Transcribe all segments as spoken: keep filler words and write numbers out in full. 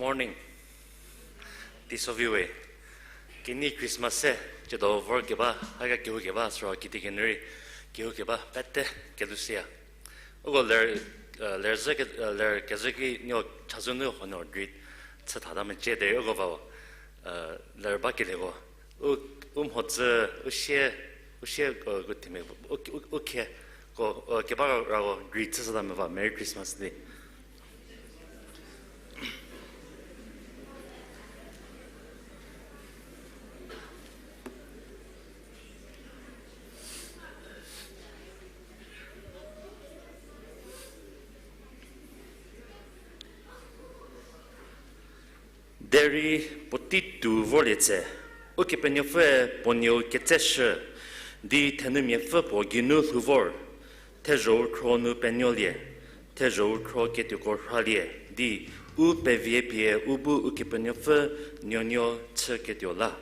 Morning. Teiso viwe. Kenei Christmas se, tsiedo vor keba, haka kehou keba, süro kiti kenei rei, kehou keba, pete, kelusia. Uko ler, eh, ler ze ke, eh, ler kezeki nio chazou nu hono greet chü thata mecie derei uko va, eh, ler ba kelieko. U, u mhodzü, u sie, u sie, eh, ko themia, u, u, u khe, ko, eh, keba rako greet chüshüta me va, Merry Christmas di. Derei puotei tuo vorlie tse, Ukepenuopfüe puo nuou ketseshü, di thenumiapfü puo geinu lhou vor, thezho-u khro nu penuolie, thezho-u khro ketuoko rhalie, di u pevie pie u bu Ukepenuopfü nuonuo chüketuo la.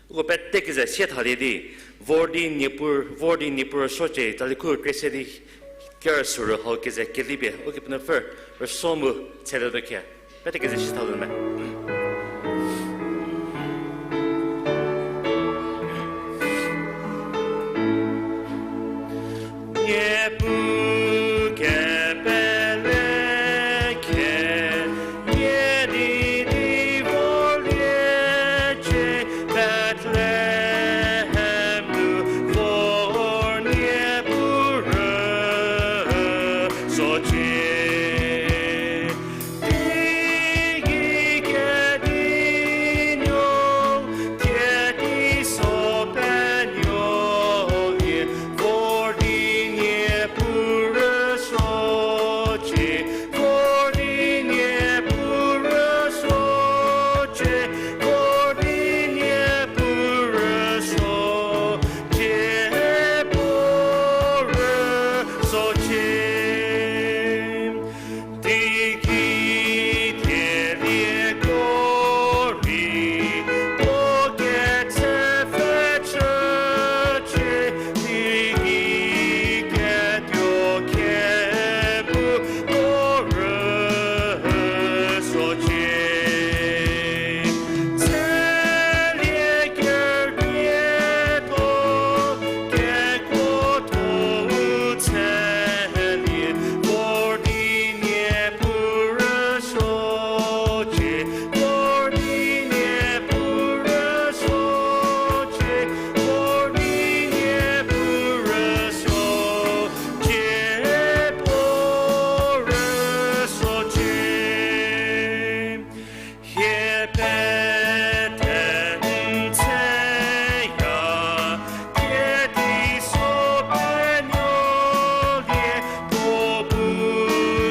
Uko pete keze sie thalie di, vor di Niepuu, vor di Niepuu rüsuocie, tsali khu krie se di, kerüsuo rü hau keze kelipie, Ukepenuopfü rüsuo mu tselietuo khie. Pete keze sie thalie me. Niepuu kepele khe, nie di di vorliecie, Bethlehem nu vor Niepuu rüsuocie. Teigei kedi nuou, kedi so penuolie, vor di Niepuu rüsuocie, vor di Niepuu rüsuocie, vor di Niepuu rüsuocie, puo rüsuocie. Teiki thelieko rei, puo ketse pfhechücie, teiki ketuo khe bu puo rüsuocie. Tselie kerümiatho, kekuotho-u tselie, vor di Niepuu rüsuocie, vor di Niepuu rüsuocie, vor di Niepuu rüsuocie, puo rüsuocie. Hie pete n tseya, kedi so penuolie, puo bu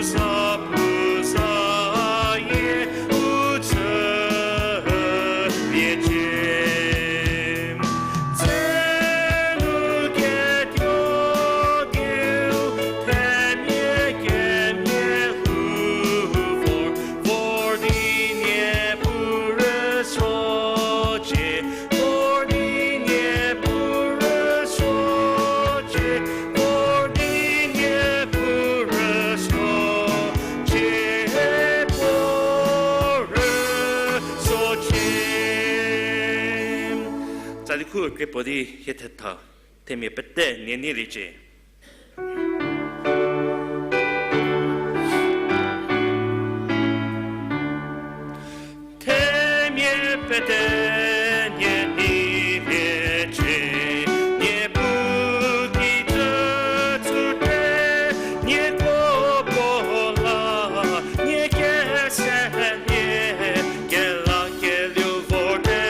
za pu zayie u tsüliecie. Tsenu ketuo dieu themia kemhie lhou vor, vor di Niepuu rüsuocie, vor di Niepuu rüsuocie, vor di Niepuu rüsuocie, puo rüsuocie. Tsali khu krie puo di hie thetha, themia pete nie neiliecie. Themia pete nie neiliecie, Niepuu kijü tsutie, nieko puo la, nie keselie, kelakelieu vorte,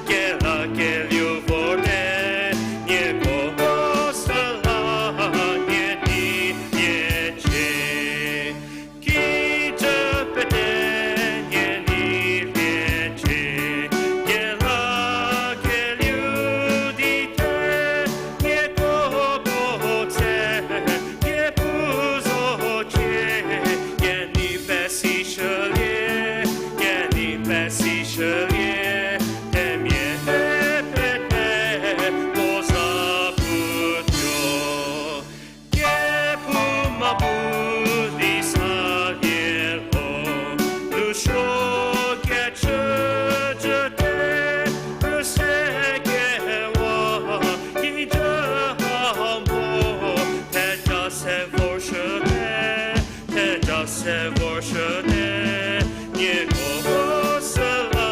kelakelieu vorte, nieko puo süla. Te vorshüte, nieko süla,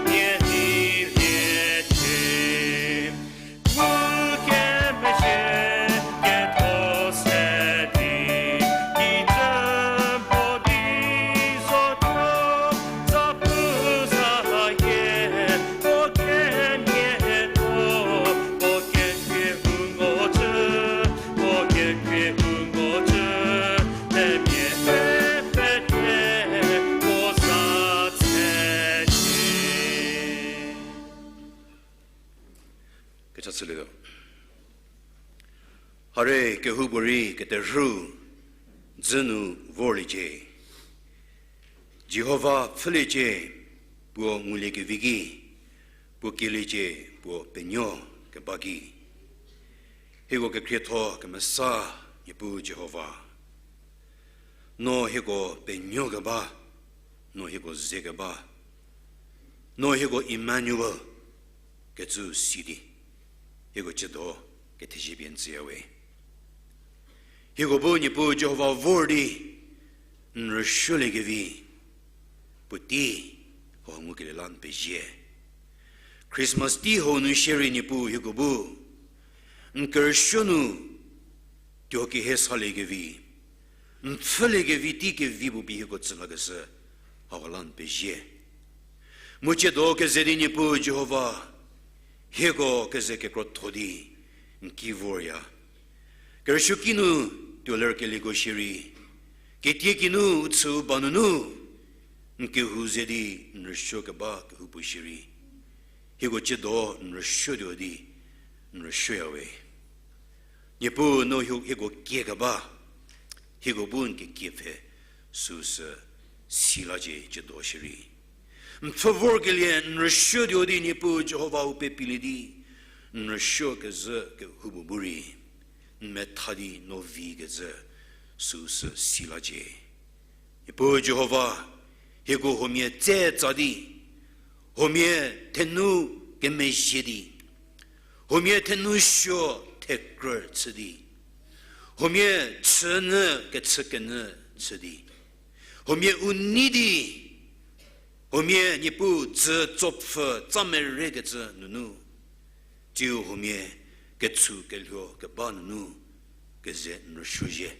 nie di liecie. Mu kemezhie, ketho se di, kijü mo di zotuo, zapu zayie, puo kenie tuo, puo kekhrie u ngocü, puo kekhrie u ngocü, themia e pete puo za tsecie. Kecha chülietuo. Hare kehoupuorei keterhü dzü nu vorliecie. Jihova pfhüliecie, puo nguliekevi ki, puo kieliecie, puo penuo keba ki. Hieko kekhrietho kemesa Niepuu Jihova. No hieko penuo keba, no hieko ze keba, no hieko Emmanuel kecü si di, hieko ciedo kethezie pie n tsüyawe. Hieko bu Niepuu Jihova vor di, n rüsuoliekevi, puotei, ho ngukelie la n pezie. Christmas tei hau nu shierei Niepuu hieko bu, n kerüsuo nu, tuo kehie saliekevi, n pfhüliekevi tei kevi puo pie hieko tsü lakeshü, hau la n pezie. Mu ciedo keze di Niepuu Jihova, hieko keze kekrotho di, n ki vorya. Kerüsuoki nu tuo lerkelieko shierei, ketie kinu u chüu ba nunu, n kehou ze di n rüsuo keba kehoupuo shierei, hieko ciedo n rüsuotuo di n rüsuoyawe. Niepuu no hie-, hieko kiekeba, hieko bu n kekie pfhe süsü si lacie ciedo shierei. N pfhü vorkelie n rüsuotuo di Niepuu Jihova u pepilie di, n rüsuo kezhü kehoupuo bu rei, n metha di no vi kezhü süsü si lacie. Niepuu Jihova, hieko huomia tse tsa di, huomia thenu kemezhie di, huomia thenu suo thekrü chü di, huomia chünyü kechükenyü chü di, huomia u nei di, huomia Niepuu dzü tsopfü tsa merekecü nunu, tsiu huomia ketshu kelhuo keba nunu keze n rüsuo zhie.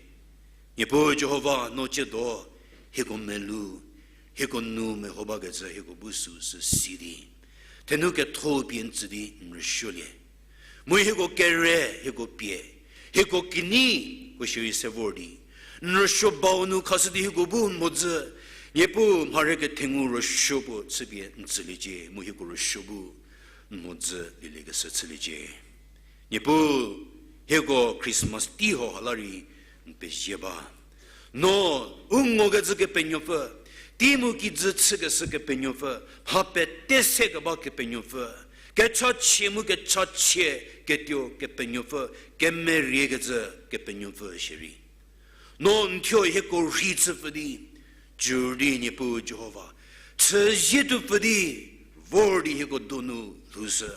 Niepuu Jihova no ciedo hieko melou, hieko nou meho bakecü hieko bu süsü si di, thenu ketho pie n tsü di n rüsuolie. Mu hieko kere, hieko pie, hieko kinyiko shierei se vor di, n rüsuo bau nu khashü di hieko bu n mhodzü, Niepuu mhare kethengu rüsuo puo chüpie n tsüliecie, mu hieko rüsuo bu n mhodzü lieliekeshü chüliecie. Niepuu, hieko Christmas tei hau ha la rei n pezie ba. No, u ngokecü Kepenuopfü, tei mu kijü chükeshü Kepenuopfü, mha pete se keba Kepenuopfü, kechachie mu kechachie ketuo Kepenuopfü, kemeriekecü Kepenuopfü shierei. No n thuo hieko rhei chüpfü di, jü di Niepuu Jihova, chüzie tuopfü di, vor di hieko donu lhoushü.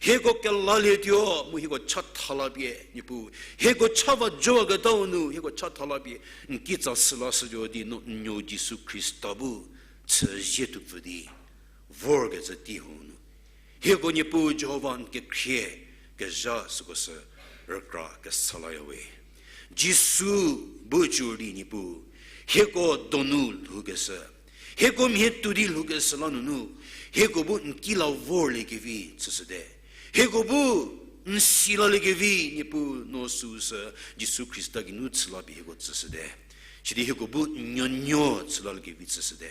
Hieko kelalietuo mu hieko chatha la pie, Niepuu, hieko cha va jowaketau nu hieko chatha la pie, n kitsa süla shütuo di no n nuo Jisu Khrista bu chüzie tuopfü di, vorkecü tei hau nu. Hieko Niepuu Jihova n kekhrie kezha süko sü rükra kesa layawe. Jisu bu jü di Niepuu, hieko donu lhoukeshü, hieko mhie tuo di lhoukeshü la nunu, hieko bu n ki la vorliekevi chüshüte. Hieko bu n si laliekevi Niepuu no süsü Jisu Khrista geinu chü la pie hieko tsüshüte. Sidi hieko bu n nuonuo chü laliekevi chüshüte.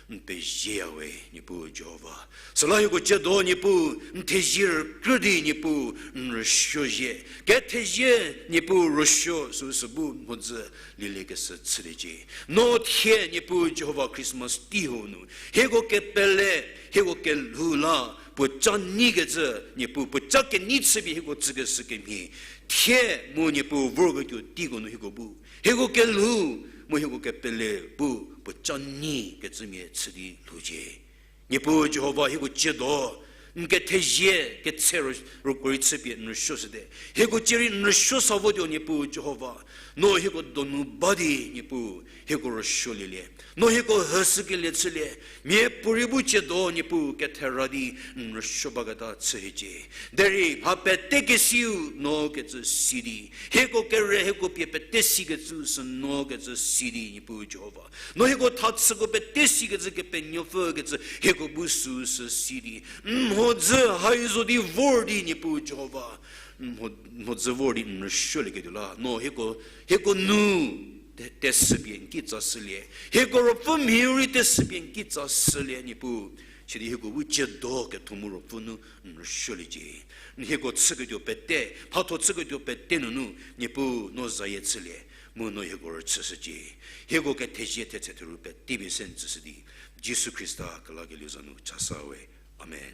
N pezieyawe, Niepuu Jihova. Süla hieko ciedo Niepuu, n thezie rükrü di Niepuu, n rüsuo zhie. Kethezie Niepuu rüsuo süsü bu mhodzü lieliekeshü chüliecie. No thie Niepuu Jihova Christmas tei hau nu, hieko kepele, hieko kelhou la, puo ca nyikecü, Niepuu puo ca kenyi chüpie hieko tsükeshü kemhie. Thie mu Niepuu vorketuo teiko nu hieko bu, hieko kelhou, mu hieko kepele bu, puo ca nyikecümia chü di lhoucie. Niepuu Jihova hieko ciedo, N kethezie ketse ro, roko rei chüpie n rüsuoshüte. Hieko cierei n rüsuo sa votuo Niepuu Jihova. No hieko donu ba di Niepuu, hieko rüsuolielie. No hieko hüshükelie chülie. Miapuorei bu tsiedo Niepuu kethera di n rüsuo baketa chü hiecie. Derei mha pete kesiu no kecü si di. Hieko kere hieko pie pete sikecü sü no kecü si di Niepuu Jihova. No hieko thachüko pete sikecü Kepenuopfü kecü hieko bu süu sü si di. N mhodzü hai zo di vor di Niepuu Jihova. N mho-, mhodzü vor di n rüsuolieketuo la. No hieko, hieko nu te-, tesüpie n kitsa shülie. Hieko ruopfü mhiu rei tesüpie n kitsa shülie Niepuu. Sidi hieko bu tsiedo ketho mu ruopfü nu n rüsuoliecie. N hieko chüketuo pete, mhatho chüketuo pete nunu, Niepuu no zayie chülie, mu no hieko rüchüshücie. Hieko kethezie thetse theru pete pie se n tsüshü di, Jisu Khrista kelakelieu za nu chasa we. Amen.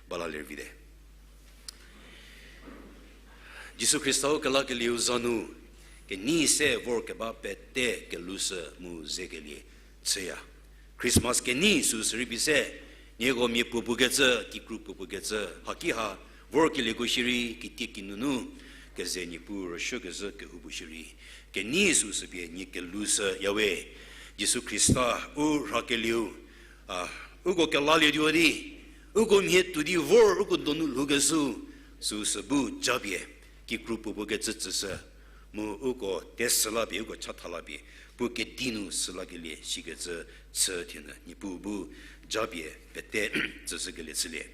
Bala lervite. Jisu Khrista-u kelakelieu za nu, kenei se vorkeba pete kelhoushü mu zekelie chüya. Christmas kenei süu sürei pie se, nieko mia puopuo kecü, kikru puopuo kecü, haki ha, vorkelieko shierei, kitiekinu nu, keze Niepuu rüsuokezhü kehoupuo shierei. Kenei süu sü pie nie kelhoushüya we, Jisu Khrista, u rhakelieu, a, uko kelalietuo di, uko mhie tuo di vor uko donu lhoukeshü, süu sü bu japie, kikru puopuo kecü tsüshü, mu uko tesüla pie, uko chathala pie, puo kedi nu sülakelie shikecü chü thienyü Niepuu bu japie pete tsüshükelie chülie.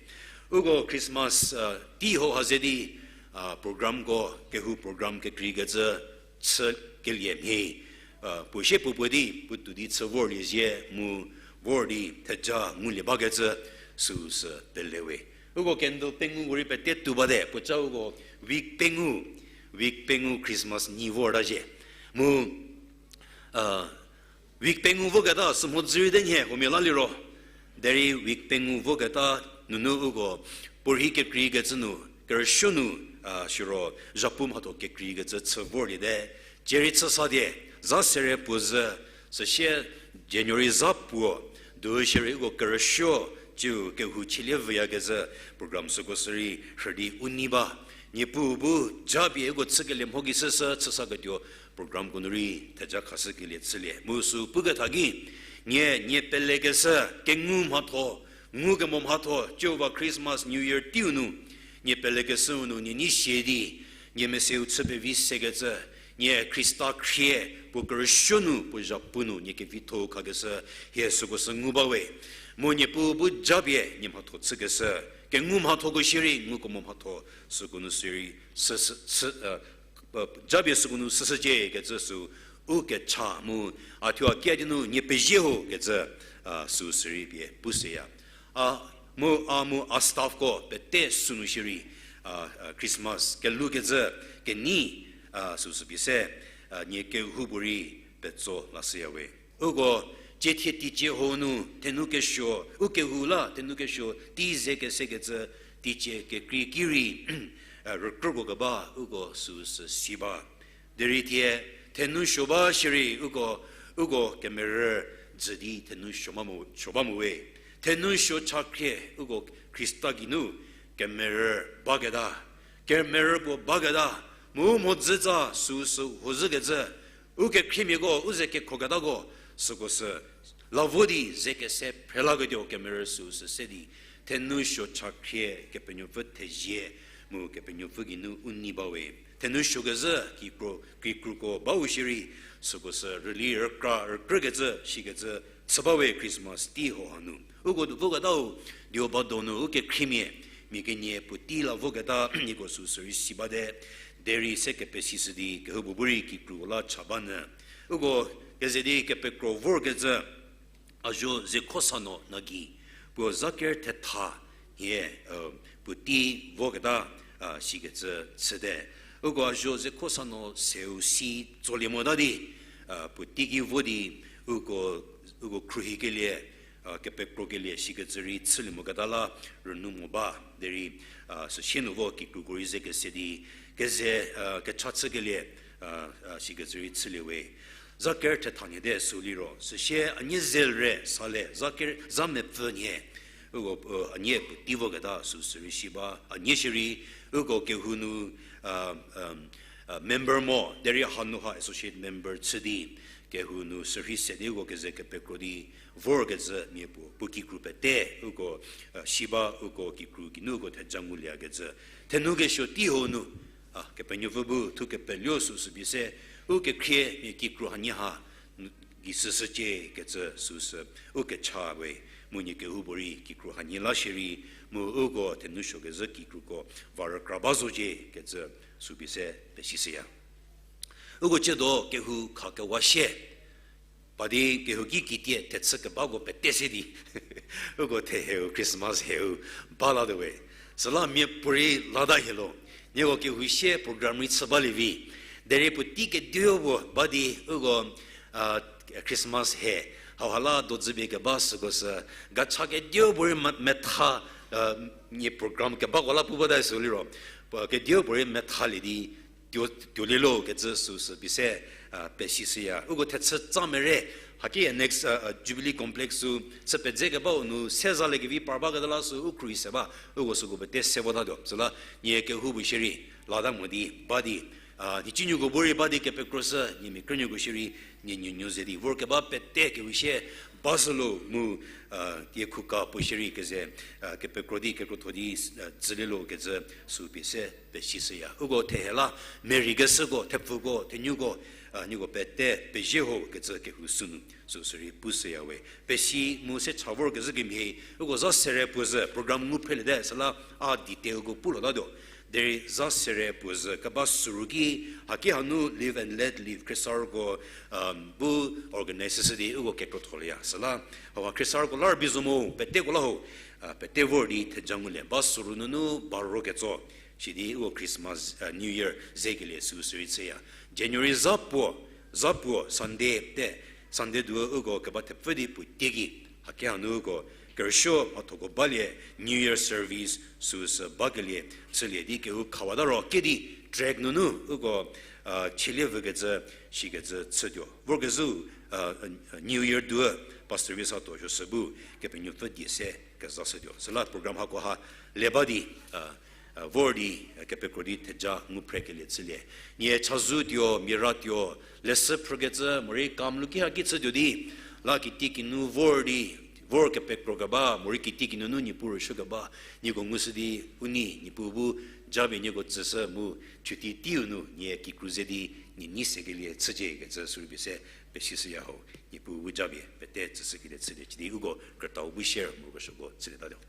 Uko Christmas, a, tei hau ha ze di, a, programko, kehou program kekreikecü chükelie mhie, a, puo sie puo puo di, puo tuo di chü vorlie zhie mu vor di theja ngulie bakecü süu sü pele we. Uko candle pengou ko rei pete tuo bate, puoca uko wick pengou, wick pengou Christmas nyi vorta zhie. Mu, a, wick pengou voketa sü mhodzü rei te nhie huomia la liro. Derei wick pengou voketa nunu uko puorhi kekreikecü nu, kerüsuo nu, a, siro, zhapu mhatho kekreikecü chü vorliete, cierei chü sa die, za sere puo zhü, süsie January za puo, du shierei uko kerüsuo, ciu kehou chielie vüyakezhü program süko sürei rhü di u nei ba. Niepuu bu japie uko chükelie mho gei süsü chü saketuo programko nu rei theja khashükelie chülie. Mu süu puketha ki, nie, nie pelekeshü, kengu mhatho, ngukemo mhatho, ciu va Christmas, New Year teiu nu, nie pelekeshüu nu nie nei sie di, nie meseu chü pevi sekecü, nie Khrista khrie, puo kerüsuo nu, puo zhapu nu, nie kevitho khakeshü, hie süko sü ngu ba we. Mu Niepuu bu japie, nie mhatho chükeshü, kengu mhathoko shierei, ngukemo mhatho, süko nu shierei, sü, sü, sü, a, a, japie süko nu süshücie kecü süu, u kecha mu, a thuo a kia di nu nie pezie ho kecü, a, süu sürei pie pushüya. A, mu, a mu a staffko pete sünu shierei, a, a, Christmas kelhoukecü kenei, a, süu sü pie se, a, nie kehoupuorei petso lashüya we. Uko, cie thie teicie hau nu, thenu kesuo, u kehou la, thenu kesuo, tei ze kesekecü, teicie kekrei ki rei, a, rükrüko keba, uko süu sü si ba. Derei thie, thenu suo ba shierei, uko, uko kemerü jü di thenu suo ba mo, suo ba mo we. Thenu suo chakhrie, uko Khrista geinu, kemerü baketa, kemerü puo baketa, mu mhodzütsa süu sü hozhükecü, u kekhriemiako, u ze kekhoketako, süko sü, la vo di ze kese phrelaketuo kemerü süu sü se di, thenu suo chakhrie Kepenuopfü thezie, mu Kepenuopfü geinu u nei ba we. Thenu suokezhü kikru, kikruko bau shierei, süko sü rüli rükra, rükrükecü, shikecü, chü ba we Christmas tei hau hanu. Uko voketau, dio ba donu, u kekhriemia, mia kenie puotei la voketa, nieko süu sürei si bate, derei se kepesishü di, kehoupuo bu rei kikruko la cha ba nyü. Uko keze di kepekro vorkecü, a zuo Zekhosano Nagi, puo zaker thetha nhie, puotei voketa, a, shikecü chüte. Uko a zuo Zekhosano seu si tsolie mota di, a, puotei ki vo di, uko, uko khruohikelie, a, kepekrokelie shikecü rei chülie moketa la rünu mo ba, derei, a, süsie nu vo kikruko rei ze kese di, keze, a, kecha chükelie, a, a, shikecü rei chülie we. Zaker thetha nhie te süu liro, süsie a nie zelre sale, zaker za mepfü nhie, Uko, a nie puotei voketa süsü rei shi ba, a nie shierei, uko kehou nu, member mo, derei hanu ha associate member chü di, kehou nu sürhei se di uko keze kepekro di, vorkecü mia puo, puo kikru pete, uko, shi ba uko kikru geinu uko theja nguliekecü, thenou kesuo tei hau nu, a, Kepenuopfü bu thu kepeluo süsü pie se, u kekhrie mia kikru hanie ha, gei süsücie kecü süsü, u kecha we, mu nie kehoupuorei kikru hanie la shierei, mu uko thenou suo kezhü kikruko va rükra ba zocie kecü sü pie se pesishüya. Uko tsiedo kehou khakewa sie, pa di kehouki kitie thechü kebako pete se di, uko theheu Christmas heu ba latuo we. Süla miapuorei lata hielo, nieko kehou sie program rei chü balie vi. Derei puotei kedipuo ba di uko, a, Christmas he, hauha la dodzüpie keba süko sü, gacha kedipuorei me-, metha, a, nie program kebako la pu bata sü liro, pa kedipuorei methalie di, tuo, tuolielo kecü süsü pie se, a, pesishüya. Uko thechü tsa mere, haki next, a, a, Jubilee Complex sü, chü pedze kebau nu se zalie kevi par baketa la sü u khruohi se ba, uko süko pete se votatuo. Süla, nie kehoupuo shierei, lata mo di, ba di, a, nhicunuoko bu rei ba di kepekro shü, nie mia krünuoko shierei, nie nuonuo ze di vorkeba pete kehou sie, ba sülo mu, a, tie khuka puo shierei keze, a, kepekro di, kekrotho di, a, dzülielo kecü sü pie se pesishüya. Uko thehe la, merei keshüko, thepfuko, thenuko, a, nieko pete pezie ho kecü kehou sünu, süsü rei pushüya we. Pesi mu se cha vorkezhü kemhie, uko za sere puo zhü, program ngu phreliete, süla a detailko pu lotatuo. Derei za sere puo zhü keba süru ki, haki hanu Live and Let Live Khriesarüko, bu organize shü di uko kekrotholieya. Süla, hauha Khriesarüko la rübei zo mo, peteko la ho, a, pete vor di theja ngulie. Ba süru nunu baro ketso, sidi uko Christmas, a, New Year zekelie süsü rei chüya. January za puo, za puo Sunday te, Sunday du uko keba thepfü di puo tieki, haki hanu uko kerüsuo mhathoko balie New Year service süsü bakelie, chülie di kehou khawata ro kedi track nunu uko, a, chielie vükecü, shikecü chütuo. Vorkezhü, a, New Year du, Pastor Visatuo Joseph bu, Kepenuopfü die se kezashütuo. Süla program hako ha le ba di, a, a, vor di, a, kepekro di theja ngu phrekelie chülie. Nie chazou tuo, mira tuo, leshü phrükecü, morei kamlu ki ha ki chütuo di, la kitiekinu vor di, vor kepekro keba, morei kitiekinunu Niepuu rüsuo keba, nieko ngushü di, u nei, Niepuu bu, japie nieko tsüshü mu, chuti teiu nu, nie kikru ze di, nie nei sekelie chücie kecü sürei pie se, pesishüya ho, Niepuu bu japie, pete tsüshükelie chülie, chidi uko, krütau bu share, morokesuoko, chülietatuo.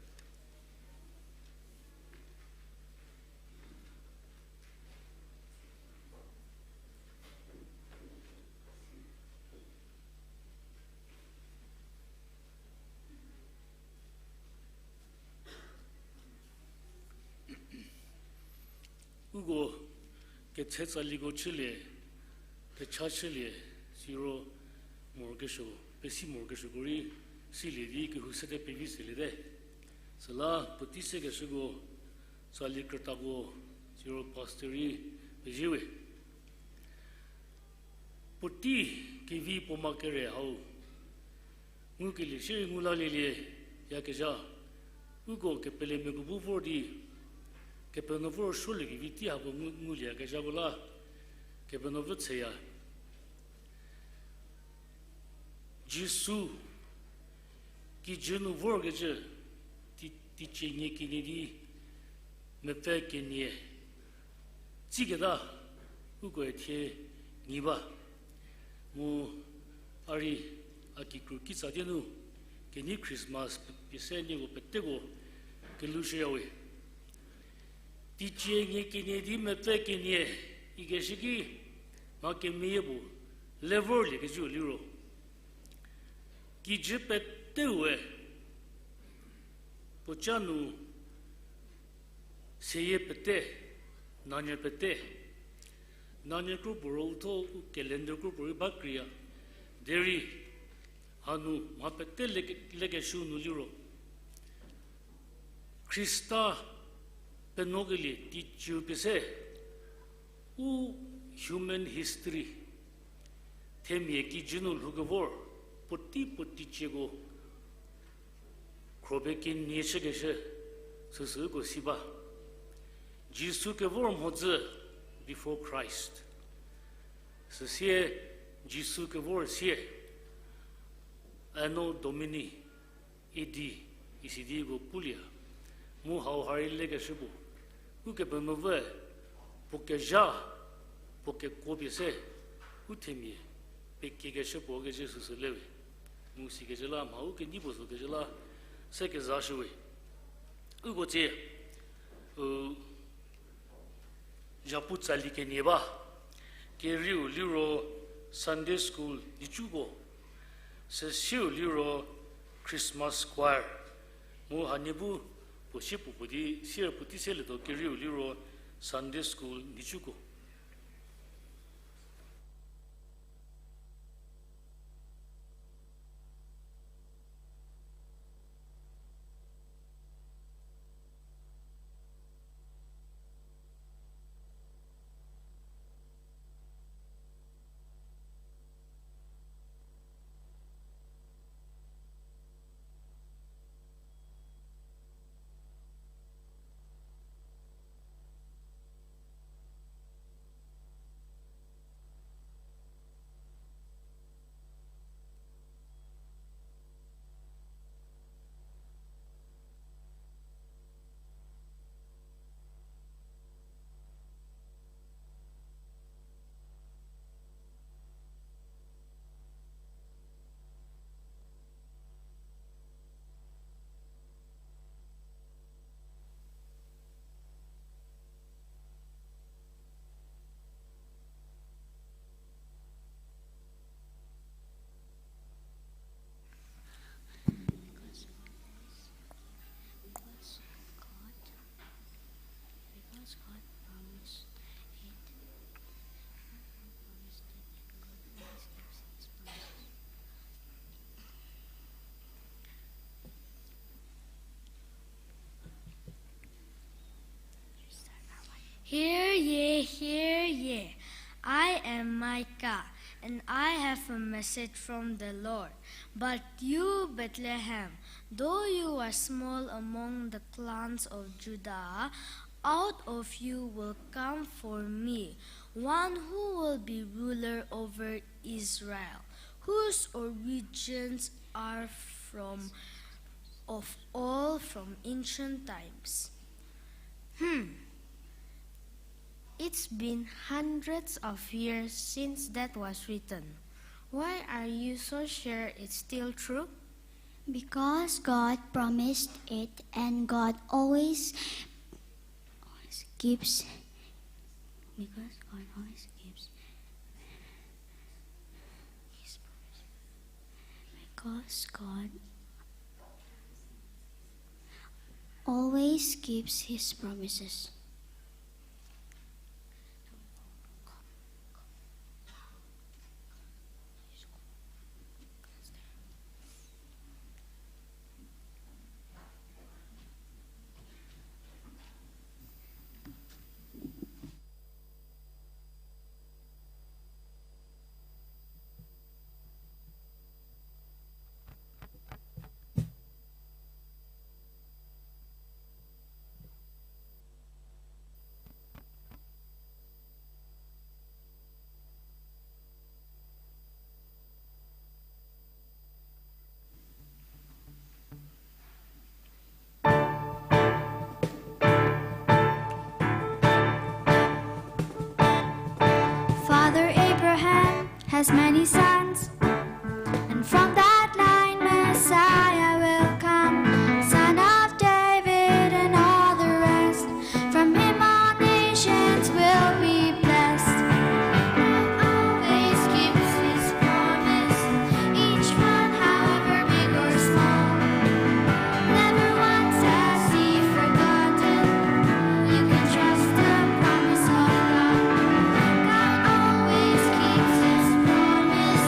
Uko ketse tsaliko chülie, kecha chülie, siro morokesuo, pesi morokesuoko rei silie di kehou sete pevi seliete. Süla puotei sekeshüko, tsali krütako, siro pastor rei pezie we. Puotei kevi puoma kere hau ngukelie shierei ngu lalielie yakezha, uko kepelemiako bu vor di, Kepenuopfü rüsuoliekevi tei hako ngu, ngulieyakezhako la, Kepenuopfü tsheya. Jisu kijü nu vorkecü, tei, teicie nie kenie di mepfü kenie, tsiketa, ukoe thie nyi ba. Mu a rei a kikru kitsa tie nu, kenei Christmas pie se nieko peteko kelushüyawe. Teicie nie kenie di mepfü kenie, ikeshü ki, mha kemeyie puo, le vorliekecüu liro, kijü peteu we, puoca nu, seyie pete, nanyü pete, nanyü kropuo ro uthuo u calendar kropuo rei ba kreiya, derei hanu mha pete leke-, lekeshüu nu liro, Khrista penuokelie teiciu pie se, u human history, themia kijü nu lhoukevor, puotei puo teicieko, Ro pie kenie chükeshü, süsü uko si ba. Jisu kevor mhodzü, before Christ. Süsie Jisu kevor sie, Anno Domini, A D, isidi uko pulie. Mu hau ha rei lekeshü puo, Ukepenuopfü puo kezha, puo kekuo pie se, u themia pekiekeshü puo kecü süsü le we. Mu sikecü la mha u kenei puo zo kecü la se kezashüwe. Uko tsie, u, zhapu tsali kenie ba. Kerieu liro Sunday School nhicuko. Süsieu liro Christmas choir. Mu hanie bu puo sie puo puo di sier puotei selietuo, kerieu liro Sunday School nhicuko. Hear ye, hear ye. I am Micah, and I have a message from the Lord. But you, Bethlehem, though you are small among the clans of Judah, out of you will come for me one who will be ruler over Israel, whose origins are from of all from ancient times. Hmm. It's been hundreds of years since that was written. Why are you so sure it's still true? Because God promised it, and God always, always keeps, because God always keeps His promise. Because God always keeps His promises. Father Abraham has many sons, and from that line Messiah will come, son of David and all the rest. From him all nations will be blessed. God always keeps his promise, each one, however big or small. Never once has he forgotten. You can trust the promise of God. God always keeps his promise.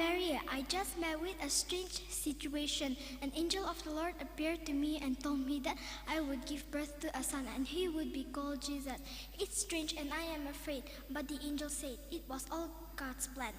Mary, I just met with a strange situation. An angel of the Lord appeared to me and told me that I would give birth to a son and he would be called Jesus. It's strange and I am afraid, but the angel said it was all God's plan.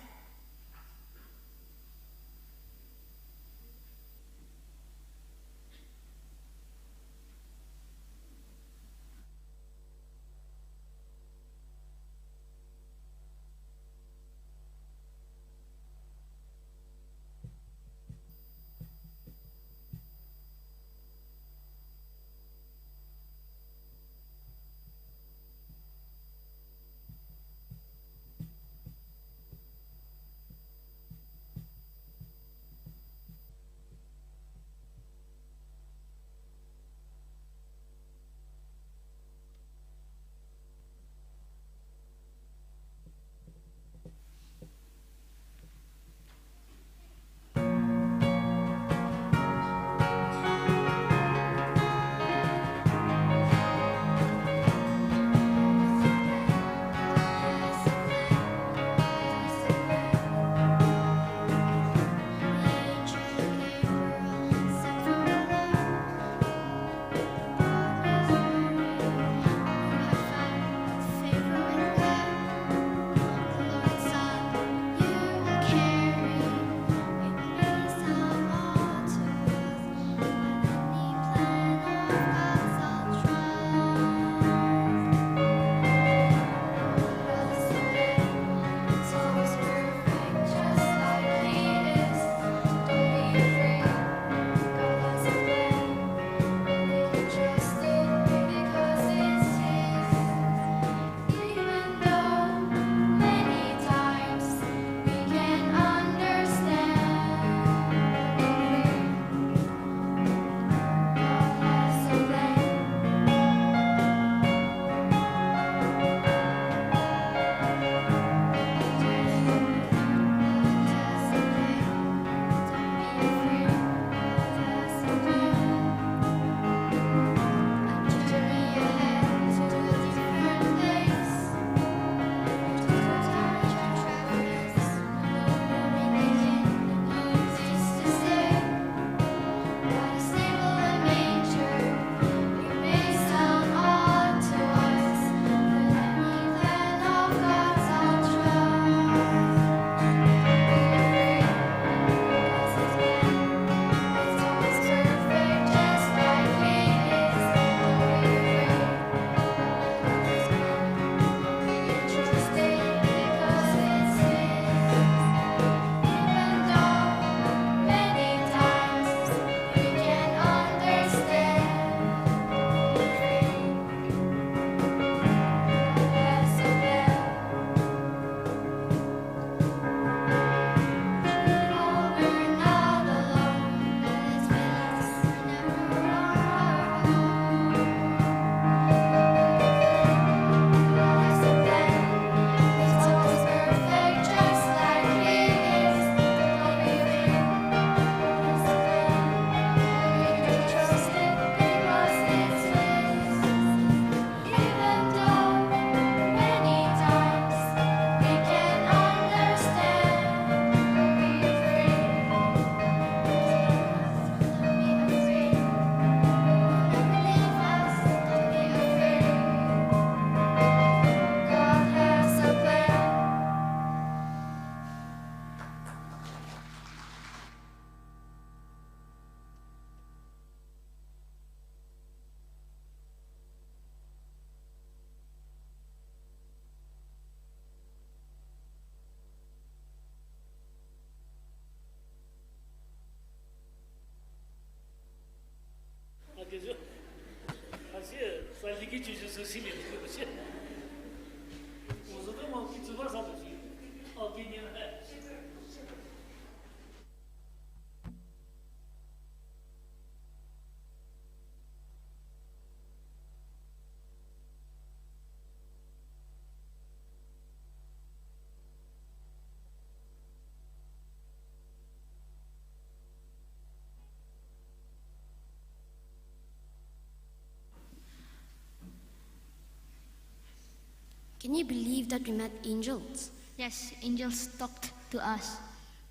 Can you believe that we met angels? Yes, angels talked to us.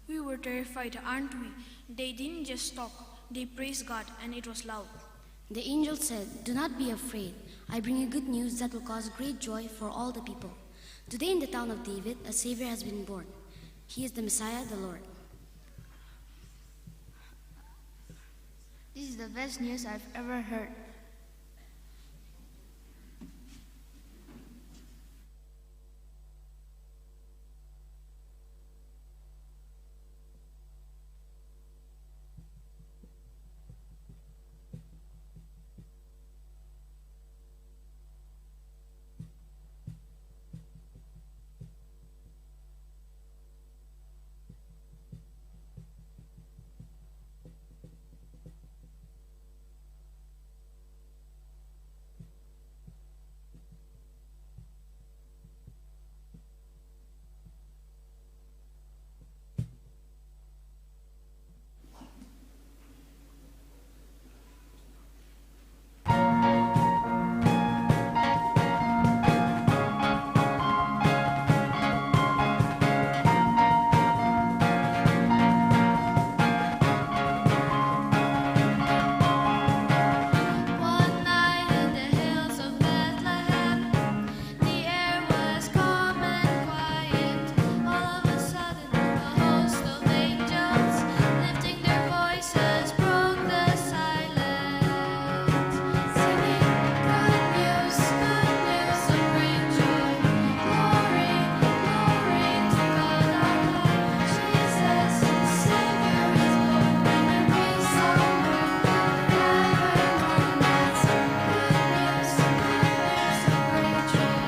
We were terrified, aren't we? They didn't just talk, they praised God, and it was loud. The angel said, "Do not be afraid. I bring you good news that will cause great joy for all the people. Today in the town of David, a Savior has been born. He is the Messiah, the Lord." This is the best news I've ever heard. One night in the hills of Bethlehem, the air was calm and quiet. All of a sudden, a host of angels, lifting their voices, broke the silence, singing, "Good news, good news of great joy. Glory, glory to God on high. Jesus, the Savior is born, and peace on earth, forever on earth." Good news, good news of great joy.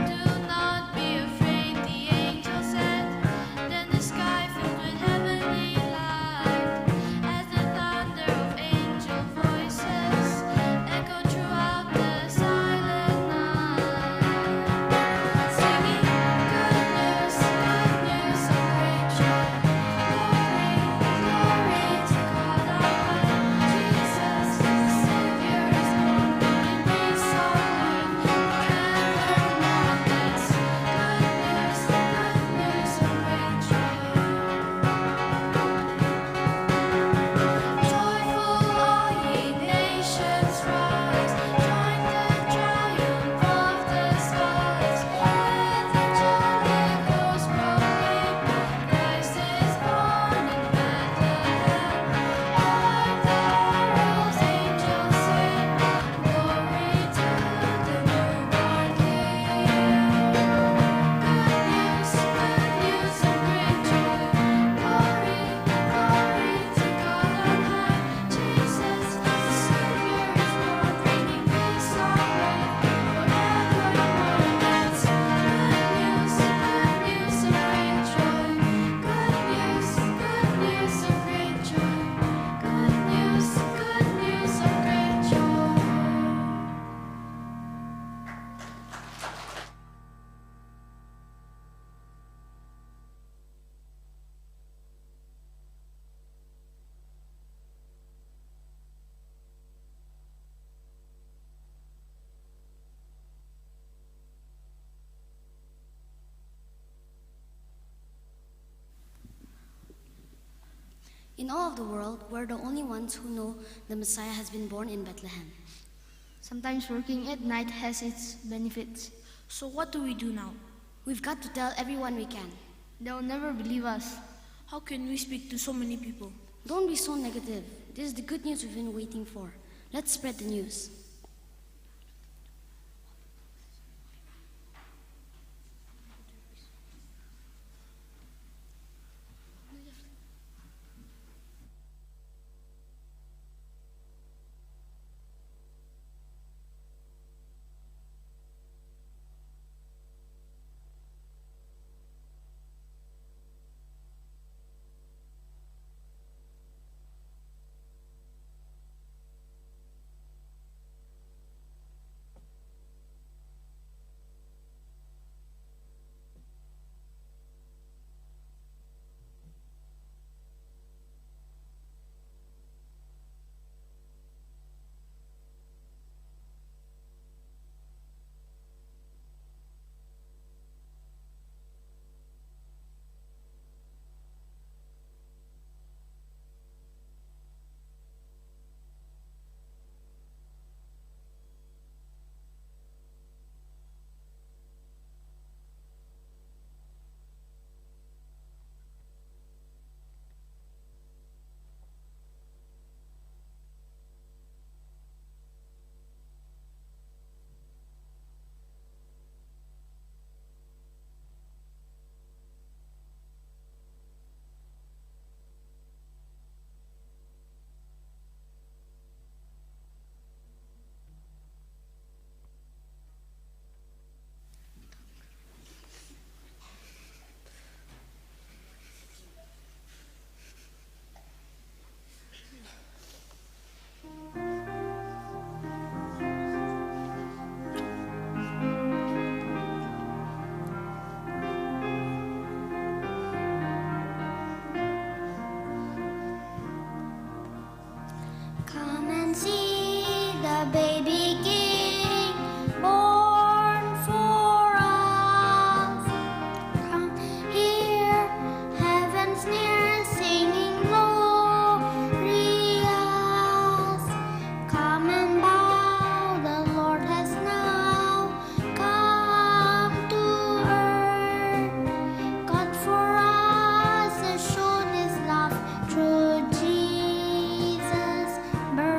"Do not be afraid," the angel said. Then the sky filled with heavenly light, as the thunder of angel voices echoed throughout the silent night, singing, "Good news, good news of great joy. Glory, glory to God on high. Jesus, the Savior is born, bringing peace on earth, forever on earth." Good news, good news of great joy. Joyful, all ye nations, rise. Join the triumph of the skies. Let the angelic host proclaim, "Christ is born in Bethlehem. O'er the hills angels sing, glory to the newborn King." Good news, good news of great joy. Glory, glory to God on high. Jesus, the Savior is born, bringing peace on earth, forever on earth. Good news, good news of great joy. Good news, good news of great joy. Good news, good news of great joy. In all of the world, we're the only ones who know the Messiah has been born in Bethlehem. Sometimes working at night has its benefits. So what do we do now? We've got to tell everyone we can. They'll never believe us. How can we speak to so many people? Don't be so negative. This is the good news we've been waiting for. Let's spread the news. Come and bow, the Lord has now come to earth. God for us has shown his love through Jesus' birth.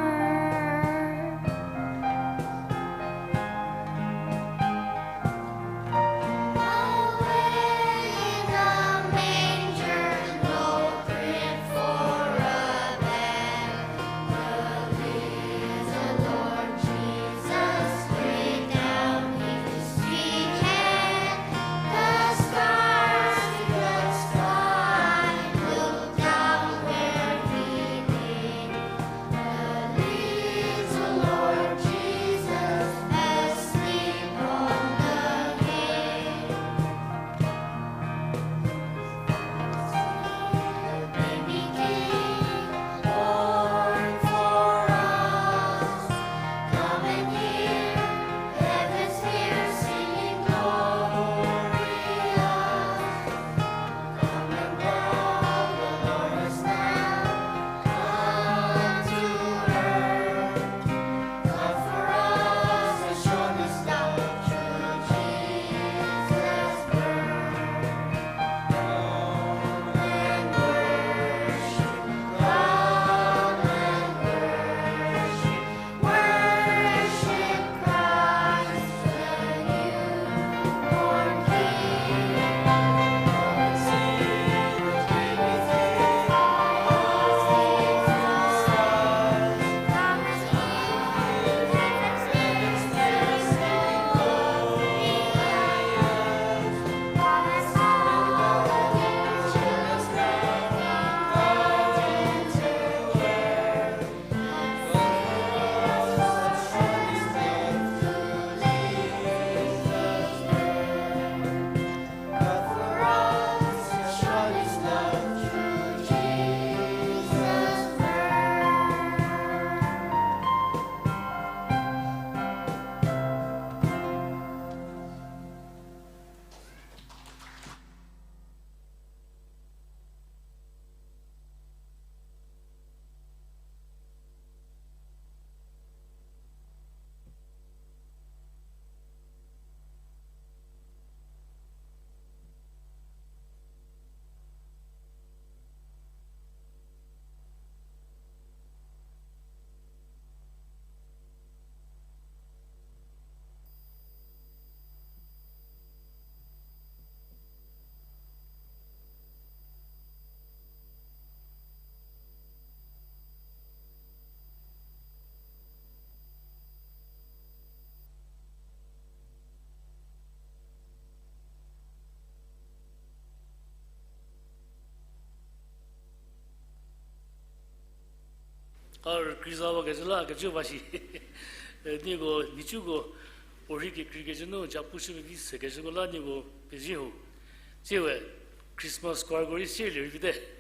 A rükriza ba kecü la kecü ba shi. E, nieko, nhicuko, puorhi kekreikecü nu, japu shü pevi sekecüko la nieko pezie ho. Tsiewe, Christmas choirko rei sielie rei vite.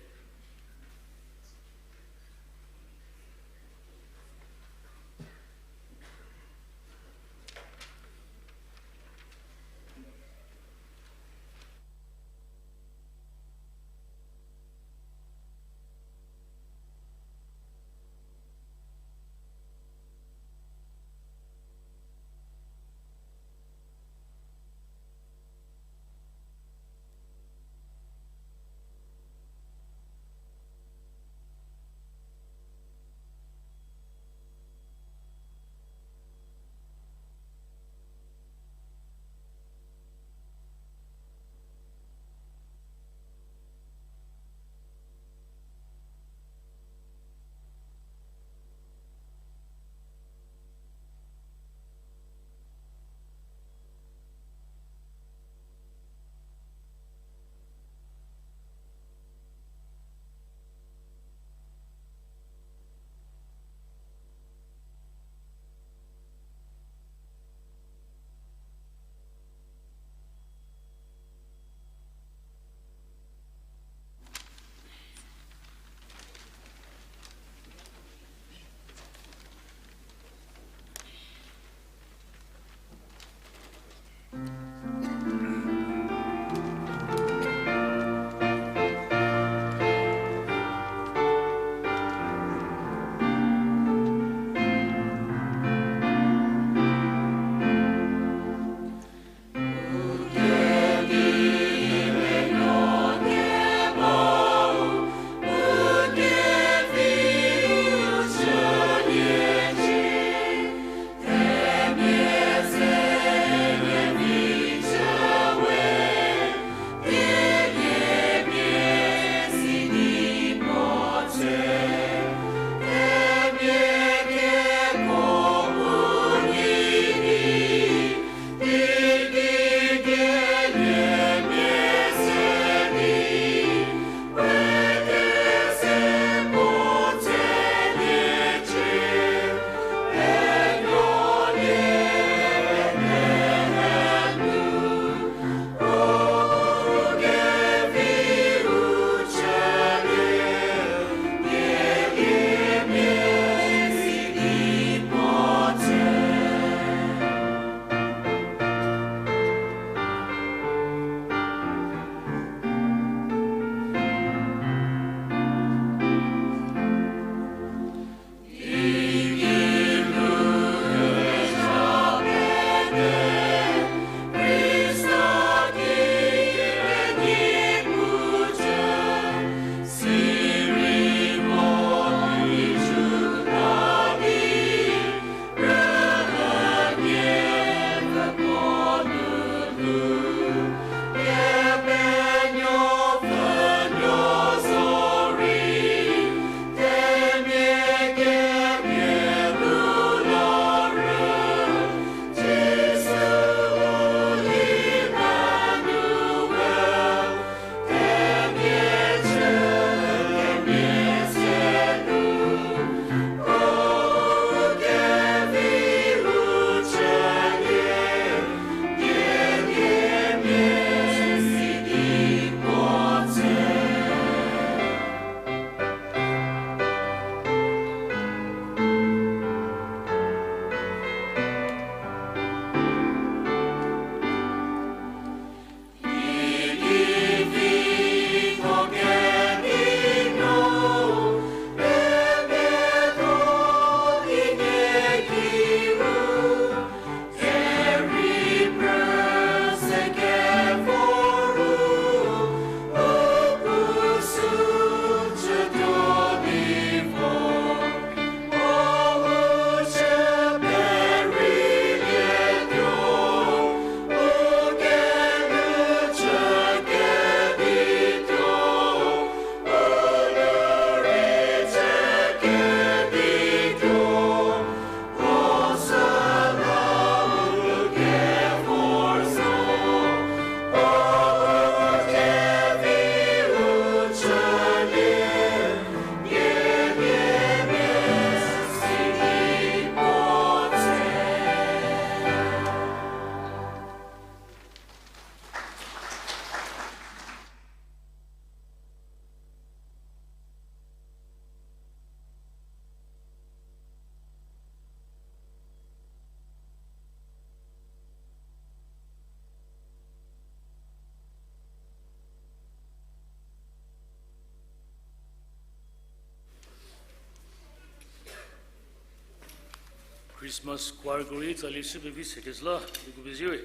Christmas choirko rei tsali shü pevi sekecü la uko pezie we.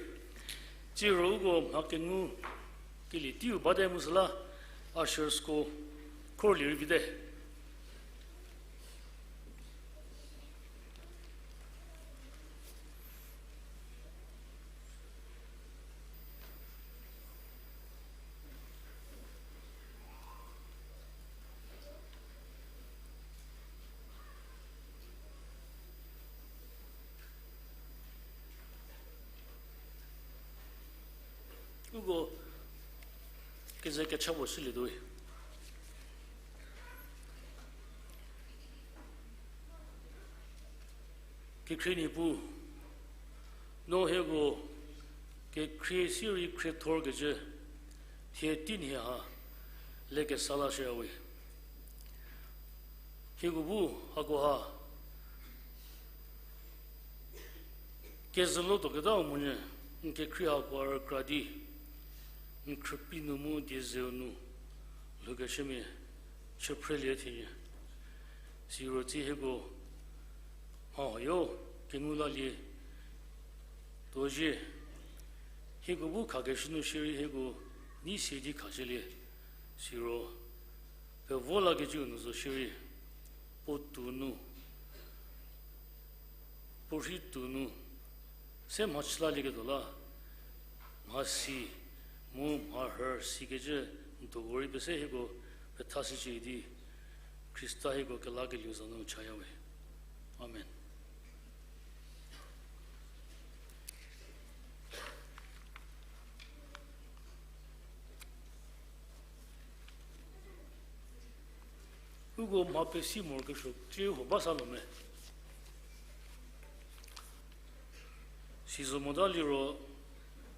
Tsiro uko mha kengu kelie teiu bate mu süla ushersko khorlie rei vite. Uko keze kecha puo shülietuo we. Kekhrie Niepuu, no hieko kekhrie sirei khriethorkecü thie teinhie ha lekesa lashüya we. Hieko bu hakoha kezülo tuoketau monyü n kekhrie hakoha rükra di n khrüpie nu mu diezeu nu lhoukeshümia chüphrelie thienyü. Siro tsie hieko mha huoyo kengu lalie tuo zhie, hieko bu khakeshü nu shierei hieko nei sie di khashülie. Siro pevo lakecüu nu zo shierei puotou nu, puorhi tou nu se mhachü lalieketuo la, mhasi mu mharhü sikecü n doko rei pese hieko pethashücie di Khrista hieko kelakelieu za nu chaya we. Amen. Uko mha pesi morokesuo cie huo ba sa lo me. Sizo mota liro,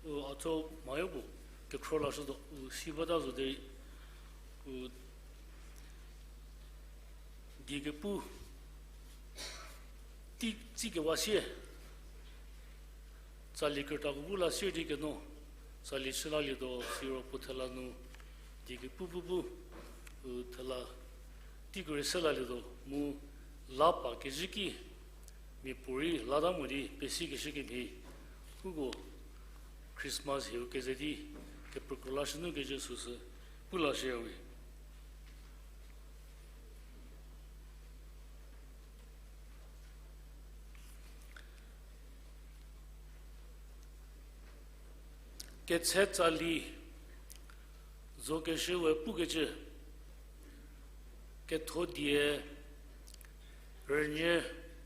u, a tho mhayo puo kekhro lashütuo, u, si bata zo derei, u, die kepu tei tsikewa sie, tsali krütako bu la sier di keno, tsali chü lalietuo siro puo thela nu die kepu pu bu, u, thela teiko rei se lalietuo mu la pa kezhü ki, mia puorei lata mo di pesikeshü kemhie, uko Christmas hieu keze di kepekro lashünu kecü süsü pu lashüya we. Ketse tsali zokeshü we pukecü, ketho die rünyü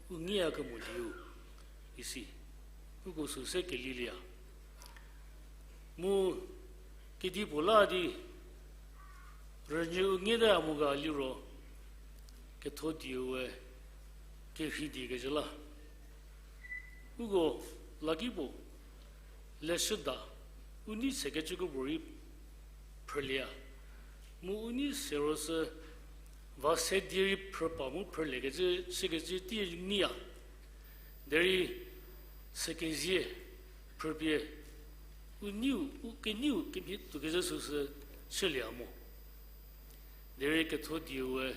u ngiya kemo dieu isi, uko sü se kelilieya. Mu kedipuo la di rünyü u ngietaya mo ga liro, ketho dieu we kerhei die kecü la. Uko lakipuo leshüda u nei sekecüko puorei phrülieya. Mu u nei sero sü va se die rei phrüpa mu phrüliekecü shikecü tei neiya. Derei sekezie phrüpie u neiu, u keneiu kemhie tuokezhü süsü chülieya mo. Derei ketho dieu we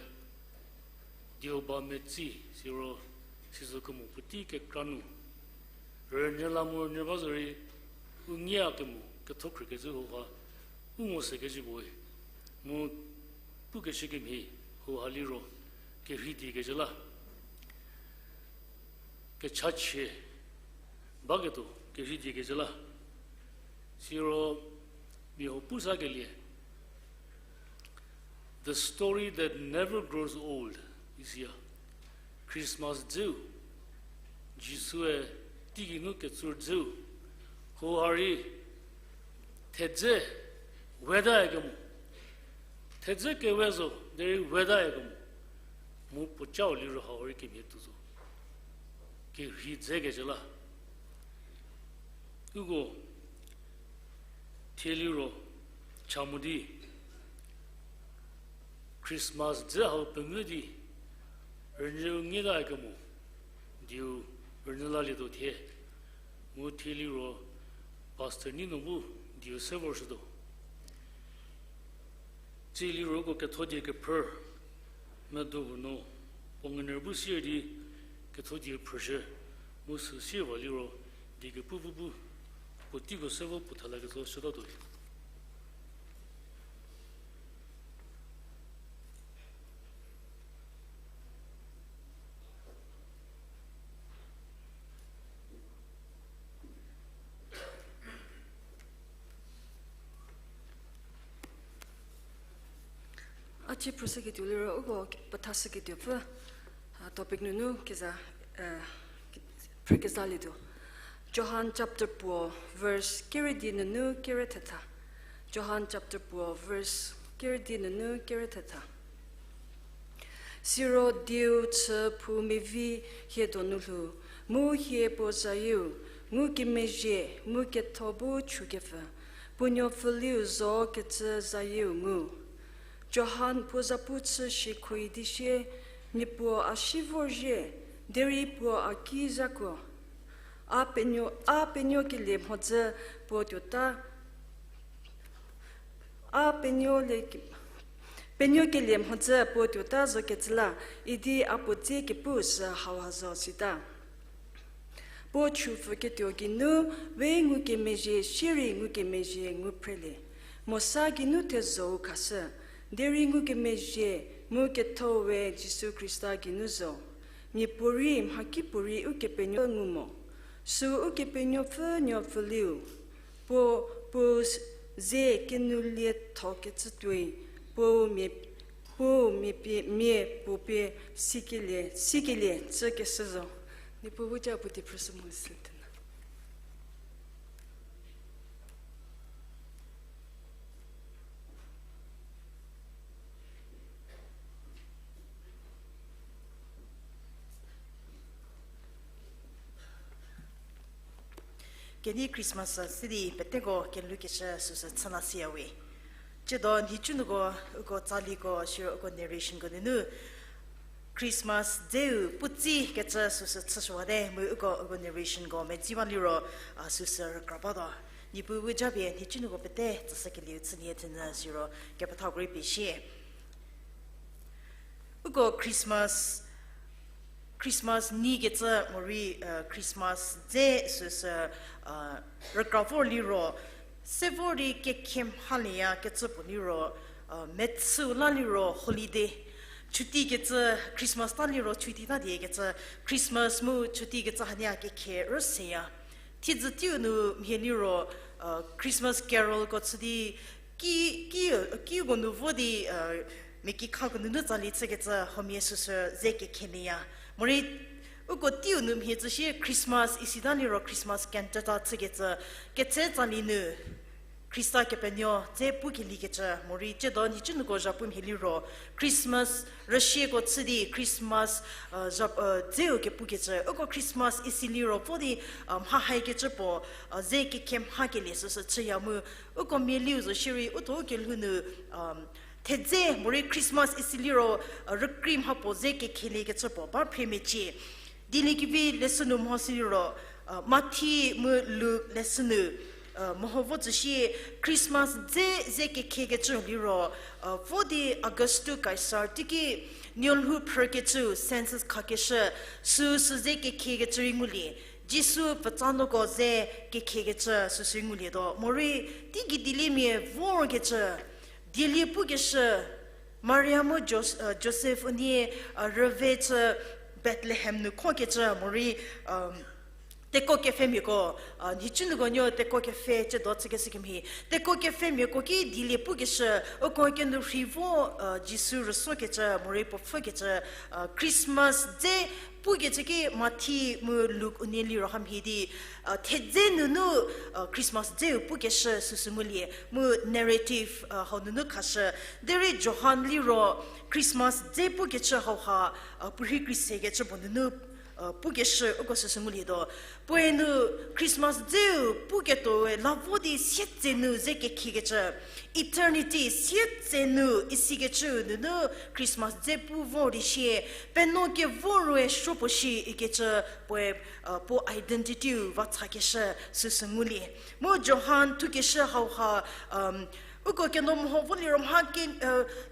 dieu ba metsi siro sizo kemo puotei kekra nu rünyü la mu rünyü ba zorei u ngiya kemo ketho khrükecü hauha u ngo sekecü puoe. Mu pukeshü kemhie hauha liro kerhei die kecü la. Kechachie baketuo kerhei die kecü la. Siro mia huo pu sakelie, The Story That Never Grows Old, isiya. Christmas dzeu, Jisue teigei nu ketsur dzeu, hauha rei thedze wetaya kemo, thedze kewe zo derei wetaya kemo, mu puocau liro hau rei kemhie tuo zo. Kerhei dze kecü la. Uko thie liro cha mo di Christmas dze hau pengou di rünyü u ngietaya kemo dieu rünyü lalietuo thie. Mu thie liro pastor Nino bu dieu se vorshütuo. Tsie liro uko ketho die kephrü medo huo nu puo ngener bu sier di ketho die phrüshü. Mu süsie va liro, die kepu pu bu, puoteiko se vo puo tha la ketso shütatuo. A cie phrüshüketuo liro uko pethashüketuopfü, a, topic nunu keza, eh, phrü kezalietuo. Johan chapter puo, verse kerüdi nunu kerü thetha. Johan chapter puo, verse kerüdi nunu kerü thetha. Siro dieu chü phou mevi hie donu lhou, mu hie puo zayieu ngukemezhie mu ketho bu chükepfü, puo nuopfüliu zo kecü zayieu ngu. Johan puo zapu chü shikhoui di sie, mia puo a si vorzhie, derei puo a ki zhakuo. A penuo, a penuokelie mhodzü puo tuota, a penuolie, penuokelie mhodzü puo tuota zokecü la, idi a puo dze kepu sü hauha zo sita. Puo chüpfüketuo geinu, we ngukemezhie sierei ngukemezhie ngu phrelie. Mosa geinu thezho-u khashü, derei ngukemezhie mu ketho we Jisu Khrista geinu zo. Miapuorei mhakipuorei Ukepenuopfü ngu mo. Sü Ukepenuopfü nuopfüliu, puo, puo ze kenuliethokecü tuoi, puo mia, puo mia pie, mia puo pie sikelie, sikelie chükeshü zo. Niepuu bu ca puo di phrüshü mu sü tena. Kenei Christmas sidi peteko kelhoukeshü süsü chüla siya we. Tsiedo nhicunuoko, uko tsaliko, siro uko narrationko nunu Christmas dzeu puotsi kecü süsü chüshüwate, mu uko, uko narrationko medzi ba liro, a, süsü rükra batuo. Niepuu bu japie nhicunuoko pete tsüshükelieu chülie thenyü siro kepethako rei pie shie. Uko Christmas, Christmas neikecü morei, Christmas dze süsü rükra vor liro, se vor di kekhe mhalieya kecü puo liro, mechüu la liro holiday. Chuti kecü, Christmas ta liro chuti ta die kecü, Christmas mu chuti kecü hanie kekhe rüseya. Thiedzü teiu nu mhie liro, Christmas carolko chü di, ki, ki, kiko nu vo di, mia kekhako nunu tsali chükecü huomia süsü ze kekhe lieya. Morei, uko teiu nu mhie tsüsie Christmas isita liro Christmas cantata chükecü, ketse tsali nu Khrista Kepenuo dze pukeliekecü, morei tsiedo nhicunuoko zhapu mhie liro, Christmas rüsieko chü di Christmas, dzeu kepukecü, uko Christmas isi liro vo di, mha haikecü puo, ze kekhe mhakelie süsü chüya mu, uko mialiu zo shierei utho kelhou nu, thedze morei Christmas isi liro, rükrie mha puo ze kekheliekecü puo ba phre mecie. Dieliekevi leshü nu mho si liro, Mathi mu Luk leshü nu, meho vo tsüsie Christmas dze ze kekhekecü liro, vo di Augustus Caesar teiki nuolhou phrükecü census khakeshü, süsü ze kekhiekecü rei ngulie, Jisu pfutsanuoko ze kekhiekecü süsü rei ngulietuo. Morei, teigei dieliemia vorkecü, dielie pukeshü, Maria mu Jos-, Josef unie, rüve chü Bethlehem nu khokecü morei, teko kepfhemiako, nhicunuoko nuo teko kepfhe chüdo chükeshü kemhie. Teko kepfhemiako ki dielie pukeshü, uko kenu rhi vo, Jisu rüsokecü morei puo pfhükecü, Christmas dze pukecü ki Mathi mu Luk unie liro hamhie di, thedze nunu, Christmas dzeu pukeshü süsü ngulie, mu narrative, hau nunu khashü, derei Johan liro Christmas dze pukecü hauha, puorhi kreisekecü puo nunu, pukeshü uko süsü ngulietuo. Puoe nu Christmas dzeu puketuoe la vo di sietse nu ze kekhiekecü, eternity sietse nu isikecü nunu Christmas dze pu vor di sie, penuo kevo rue suo puo shi ikecü puoe, puo identity-u va chakeshü süsü ngulie. Mu Johan thukeshü hauha, Uko keno meho vo liro mha ke,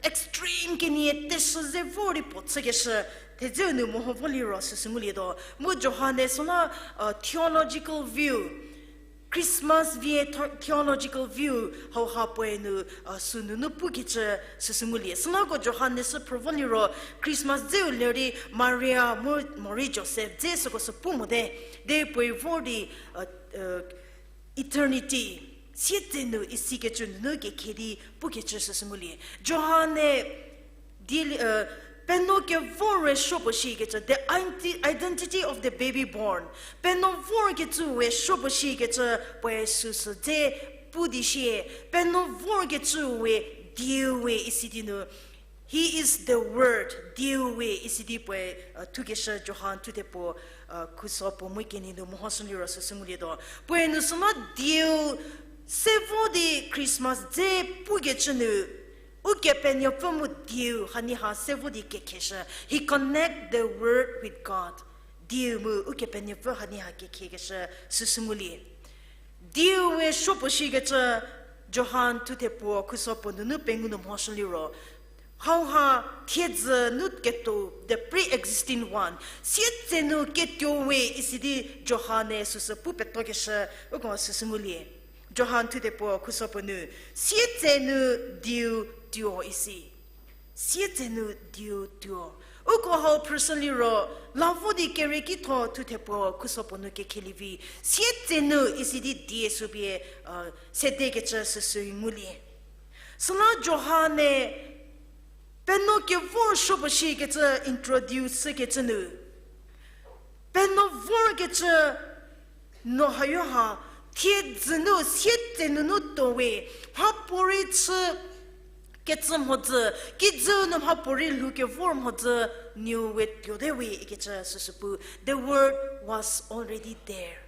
extreme kenie teshü ze vor di puo chükeshü, thedzeu nu meho vo liro süsü ngulietuo. Mu Johan-e süla, theological view, Christmas vie theological view hauha puoe nu, sünunu pukecü süsü ngulie. Süla uko Johan-e sü phrü vo liro Christmas dzeu ler di Maria mu morei Josef dze süko sü pu mote. De puoe vor di eternity, sietsenu isikecü nunu kekhe di pukecü süsü ngulie. Johan-e di, penuo kevor rei suo puo shikecü, the identi-, identity of the baby born. Penuo vorkecü we suo puo shikecü puoe süsü dze pu di sie, penuo vorkecü we Dieu we isi di nu, He is the Word, Dieu we isi di puoe, thukeshü Johan thuthe puo, khuso puo mu kenie nu mehoshü liro süsü ngulietuo. Puoe nu süla Dieu se vo di Christmas dze pukecü nu, Ukepenuopfü mu Dieu hanie ha se vo di kekheshü. He connect the Word with God. Dieu mu Ukepenuopfü hanie ha kekhekeshü süsü ngulie. Dieu we suo puo shikecü Johan thuthe puo khuso puo nunu pengou nu mehoshü liro, hauha thiedzü nu ketuo, the pre-existing one, sietsenu ketuo we isi di Johan-e süsü pu petokeshü, uko süsü ngulie. Johan thuthe puo khuso puo nu, sietsenu Dieu tuo isi. Sietsenu Dieu tuo. Uko hau phrüshü liro, la vo di keriekitho thuthe puo khuso puo nu kekhelievi, sietsenu isi di die sü pie, sedekecü süsü ngulie. Süla Johan-e penuo kevor suo puo shikecü introduce shükecü nu, penuo vorkecü no hayo ha, thiedzü nu sietse nunu tuo we, mhapuorei chü kecü mhodzü, kijü nu mhapuorei lhou kevor mhodzü, nieu we tuote we ikecü süsü pu, the Word was already there.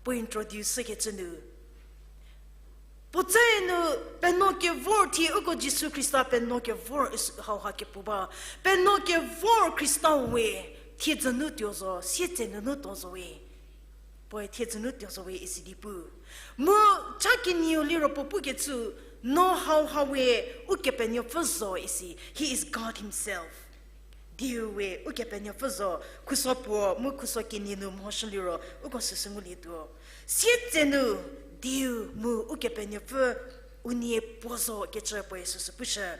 Puo introduce shükecü nu, puotse nu penuo kevor thie uko Jisu Khrista penuo kevor hauha kepu ba. Penuo kevor Khrista we, thiedzü nu tuo zo, sietse nunu tuo zo we. Puoe thiedzü nu tuo zo we isi di pu. Mu cha kenieu liro puo pukecü, no hauha we Ukepenuopfü zo isi. He is God himself. Dieu we Ukepenuopfü zo, khuso puo mu khuso kenie nu mehoshü liro uko süsü ngulietuo. Sietse nu Dieu mu Ukepenuopfü unie puo zo kecü puoe süsü pushü.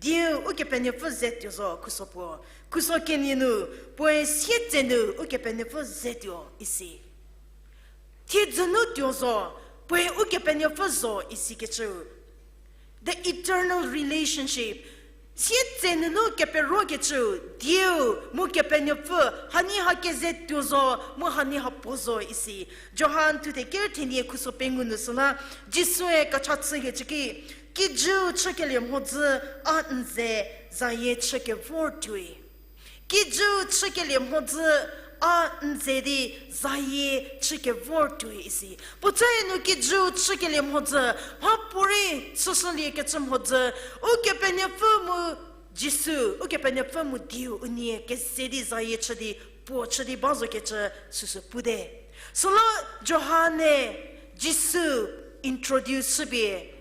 Dieu Ukepenuopfü ze tuo zo khuso puo. Khuso kenie nu puoe sietse nu Ukepenuopfü ze tuo isi. Thiedzü nu tuo zo, puoe Ukepenuopfü zo isikecü. The eternal relationship. Sietse nunu keperokecü, Dieu mu Kepenuopfü, hanie ha keze tuo zo, mu hanie ha puo zo isi. Johan thuthe ker thenie khuso pengou nu süla, Jisue kecha chükecü ki, kijüu chükelie mhodzü a n ze, zayie chü kevor tuoi. Kijüu chükelie mhodzü a n ze di zayie chü kevor tuoi isi. Puotse nu kijüu chükelie mhodzü, mhapuorei chüshüliekecü mhodzü, Ukepenuopfü mu Jisu, Ukepenuopfü mu Dieu unie keze di zayie chü di puo chü di ba zokecü süsü pute. Süla Johan-e Jisu introduce shüpie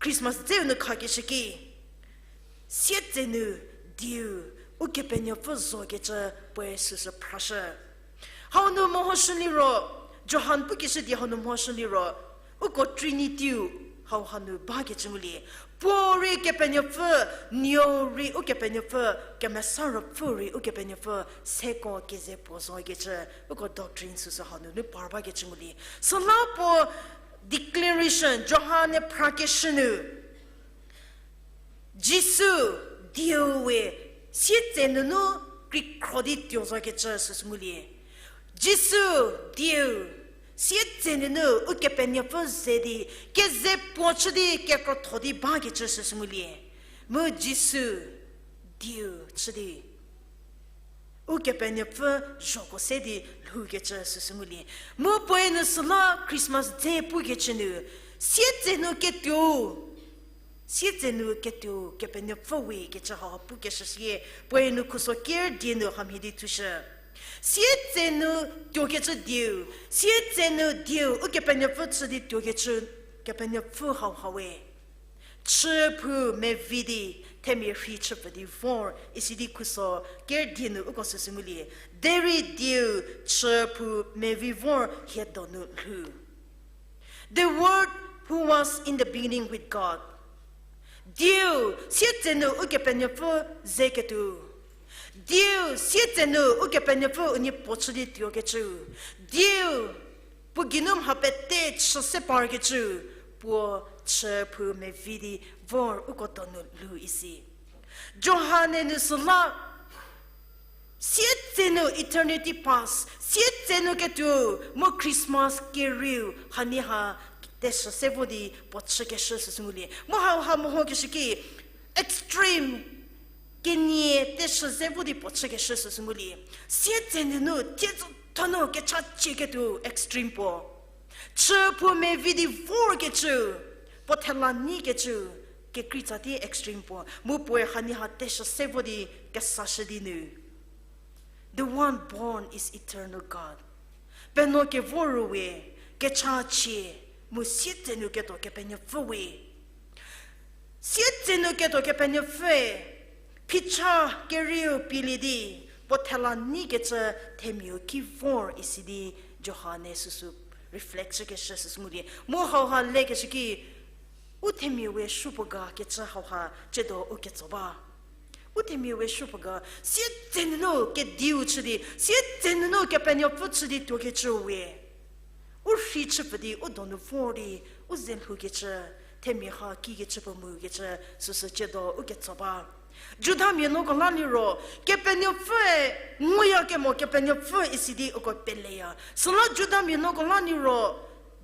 Christmas dzeu nu khakeshü ki, sietse nu Dieu, Ukepenuopfü zokecü puoe süsü phrashü. Hau nu mehoshü liro, Johan pukeshü di hau nu mehoshü liro, uko Trinity-u hau hanu bakecü ngulie. Puo rei Kepenuopfü, Nuou rei Ukepenuopfü, Kemesa Ruopfü rei Ukepenuopfü, seko keze puo zokecü, uko doctrine süsü hau nunu par bakecü ngulie. Süla puo declaration, Johan-e phrakeshü nu, Jisu, Dieu we, sietse nunu kekro di tuo zokecü süsü ngulie. Jisu, Dieu, sietse nunu Ukepenuopfü ze di, keze puo chü di kekrotho di bakecü süsü ngulie. Mu Jisu, Dieu chü di Ukepenuopfü zhoko se di lhoukecü süsü ngulie. Mu puoe nu süla Christmas dze pukecü nu, sietse nu ketuou, sietse nu ketuou Kepenuopfü we kecü hau pukeshü sie, puoe nu khuso ker die nu hamhie di thushü. Sietse nu tuokecü Dieu, sietse nu Dieu Ukepenuopfü chü di tuokecü Kepenuopfü hau ha we. Chüphou mevi di themia rhei chüpfü di vor, isi di khuso kerdie nu uko süsü ngulie. Derei dieu chüphou mevi vor hie donu lhou. The Word who was in the beginning with God. Dieu sietsenu Ukepenuopfü zeketuo. Dieu sietsenu Ukepenuopfü unie puo chü di tuokecü. Dieu puo geinu mha pete chü se parkecü, puo chüphou mevi di vor uko donu lhou isi. Johan-e nu süla, sietsenu eternity past, sietsenu ketuo, mu Christmas kerieu, hanie ha teshü se vo di puo chükeshü süsü ngulie. Mu hauha mehokeshü ki, extreme, kenie teshü se vo di puo chükeshü süsü ngulie. Sietsenu nu, thiedzü thonu kechachie ketuo extreme puo. Chüphou mevi di vorkecü, puo thela nyikecü, kekreitsa di extreme puo. Mu puoe hanie ha teshü se vo di kesashü di nu. The one born is eternal God. Penuo kevo ru we, kechachie, mu sietsenu ketuo Kepenuopfü we. Sietsenu ketuo Kepenuopfüe, phicha kerieu pielie di, puo thela nyikecü themiau ki vor isi di Johan-e süsü reflect chükeshü süsü ngulie. Mu hauha lekeshü ki, u themia we supuo ga kecü hauha ciedo u ketso ba. U themia we supuo ga, sietsenu kediu chü di, sietsenu Kepenuopfü chü di tuokecü we. U rhei chüpfü di, u donu vor di, u ze lhoukecü, themia ha kikecü puo mu kecü, süsü ciedo u ketso ba. Judamia nuoko la liro, Kepenuopfüe, nguyakemo Kepenuopfü isi di uko peleya. Süla Judamia nuoko la liro,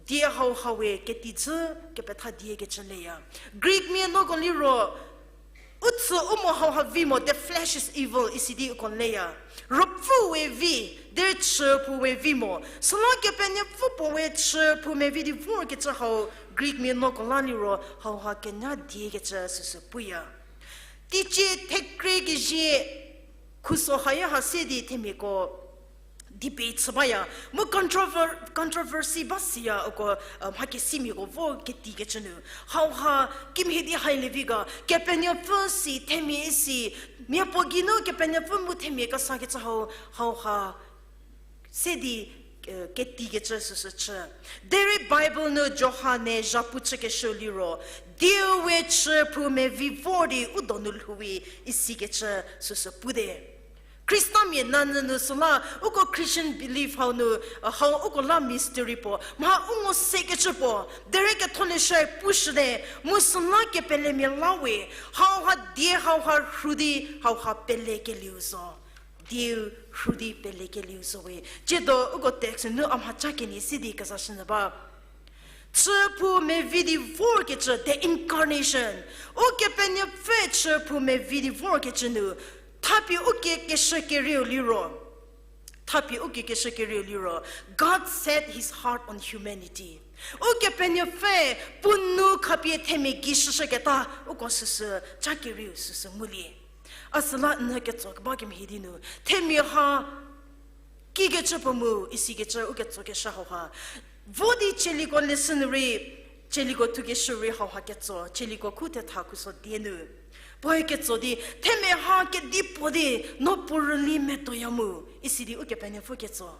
die hauha we ketijü kepetha die kecü leya. Greekmia nuoko liro, u tsü u mo hauha vi mo, the flesh is evil, isi di uko leya. Ruopfü we vi, derei chüphou we vi mo. Süla Kepenuopfü puo we chüphou mevi di vorkecü hau, Greekmia nuoko la liro, hauha kenya die kecü süsü puya. Teicie thekre kezie khuso haya ha se di themiako debate chü baya. Mu controver-, controversy ba siya uko, mha kesimiako vo keti kecü nu. Hauha kimhie di hai levi ga, Kepenuopfü si, themia isi, miapuo geinu Kepenuopfü mu themia kesa kecü hau, hauha se di, keti kecü süsü chü. Derei Bible nu Johan-e zhapu chükeshü liro, dieu we chüphou mevi vor di u donu lhou we isi kecü süsü pute. Khristamia nanyü nu süla, uko Christian belief hau nu, hau uko la mystery puo, mha u ngo sekecü puo, derei Ketholeshü pushüte, mu süla kepelemia la we, hauha die hauha rhu di, hauha pelekelieu zo. Dieu rhu di pelekelieu zo we. Ciedo uko text nu a mhacha kenie si di kezashünyü ba. Chüphou mevi di vorkecü, the incarnation. Ukepenuopfü chüphou mevi di vorkecü nu, thapie u kie keshü kerieu liro. Thapie u kie keshü kerieu liro. God set his heart on humanity. Ukepenuopfü puo nou khapie themia gei shüshüketa, uko süsü cha kerieu süsü ngulie. A süla n ketso keba kemhie di nu, themia ha kikecü puo mu, isikecü u ketsokeshü hauha. Vo di Tsaliko lesson rei, Tsaliko thukeshü rei hauha ketso, Tsaliko khu thetha khuso die nu. Puoe ketso di, themia ha kedipuo di, no puo rüli medoya mu, isi di Ukepenuopfü ketso.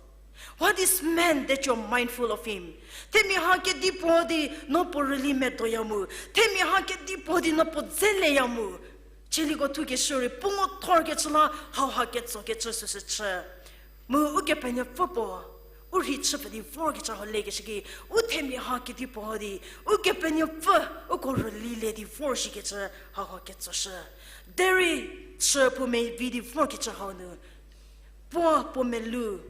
What is man that you are mindful of him? Themia ha kedipuo di, no puo rüli medoya mu. Themia ha kedipuo di, no puo dzeleya mu. Tsaliko thukeshü rei, puo ngo thorkecü la, hauha ketsokecü süsü chü. Mu Ukepenuopfü puo, u rhei chüpfü di vorkecü hau lekeshü ki, u themia ha kedipuo di, Ukepenuopfü, uko rüli le di vor shikecü hauha ketsoshü. Derei, chüphou mevi di vorkecü hau nu, puo, puo melou,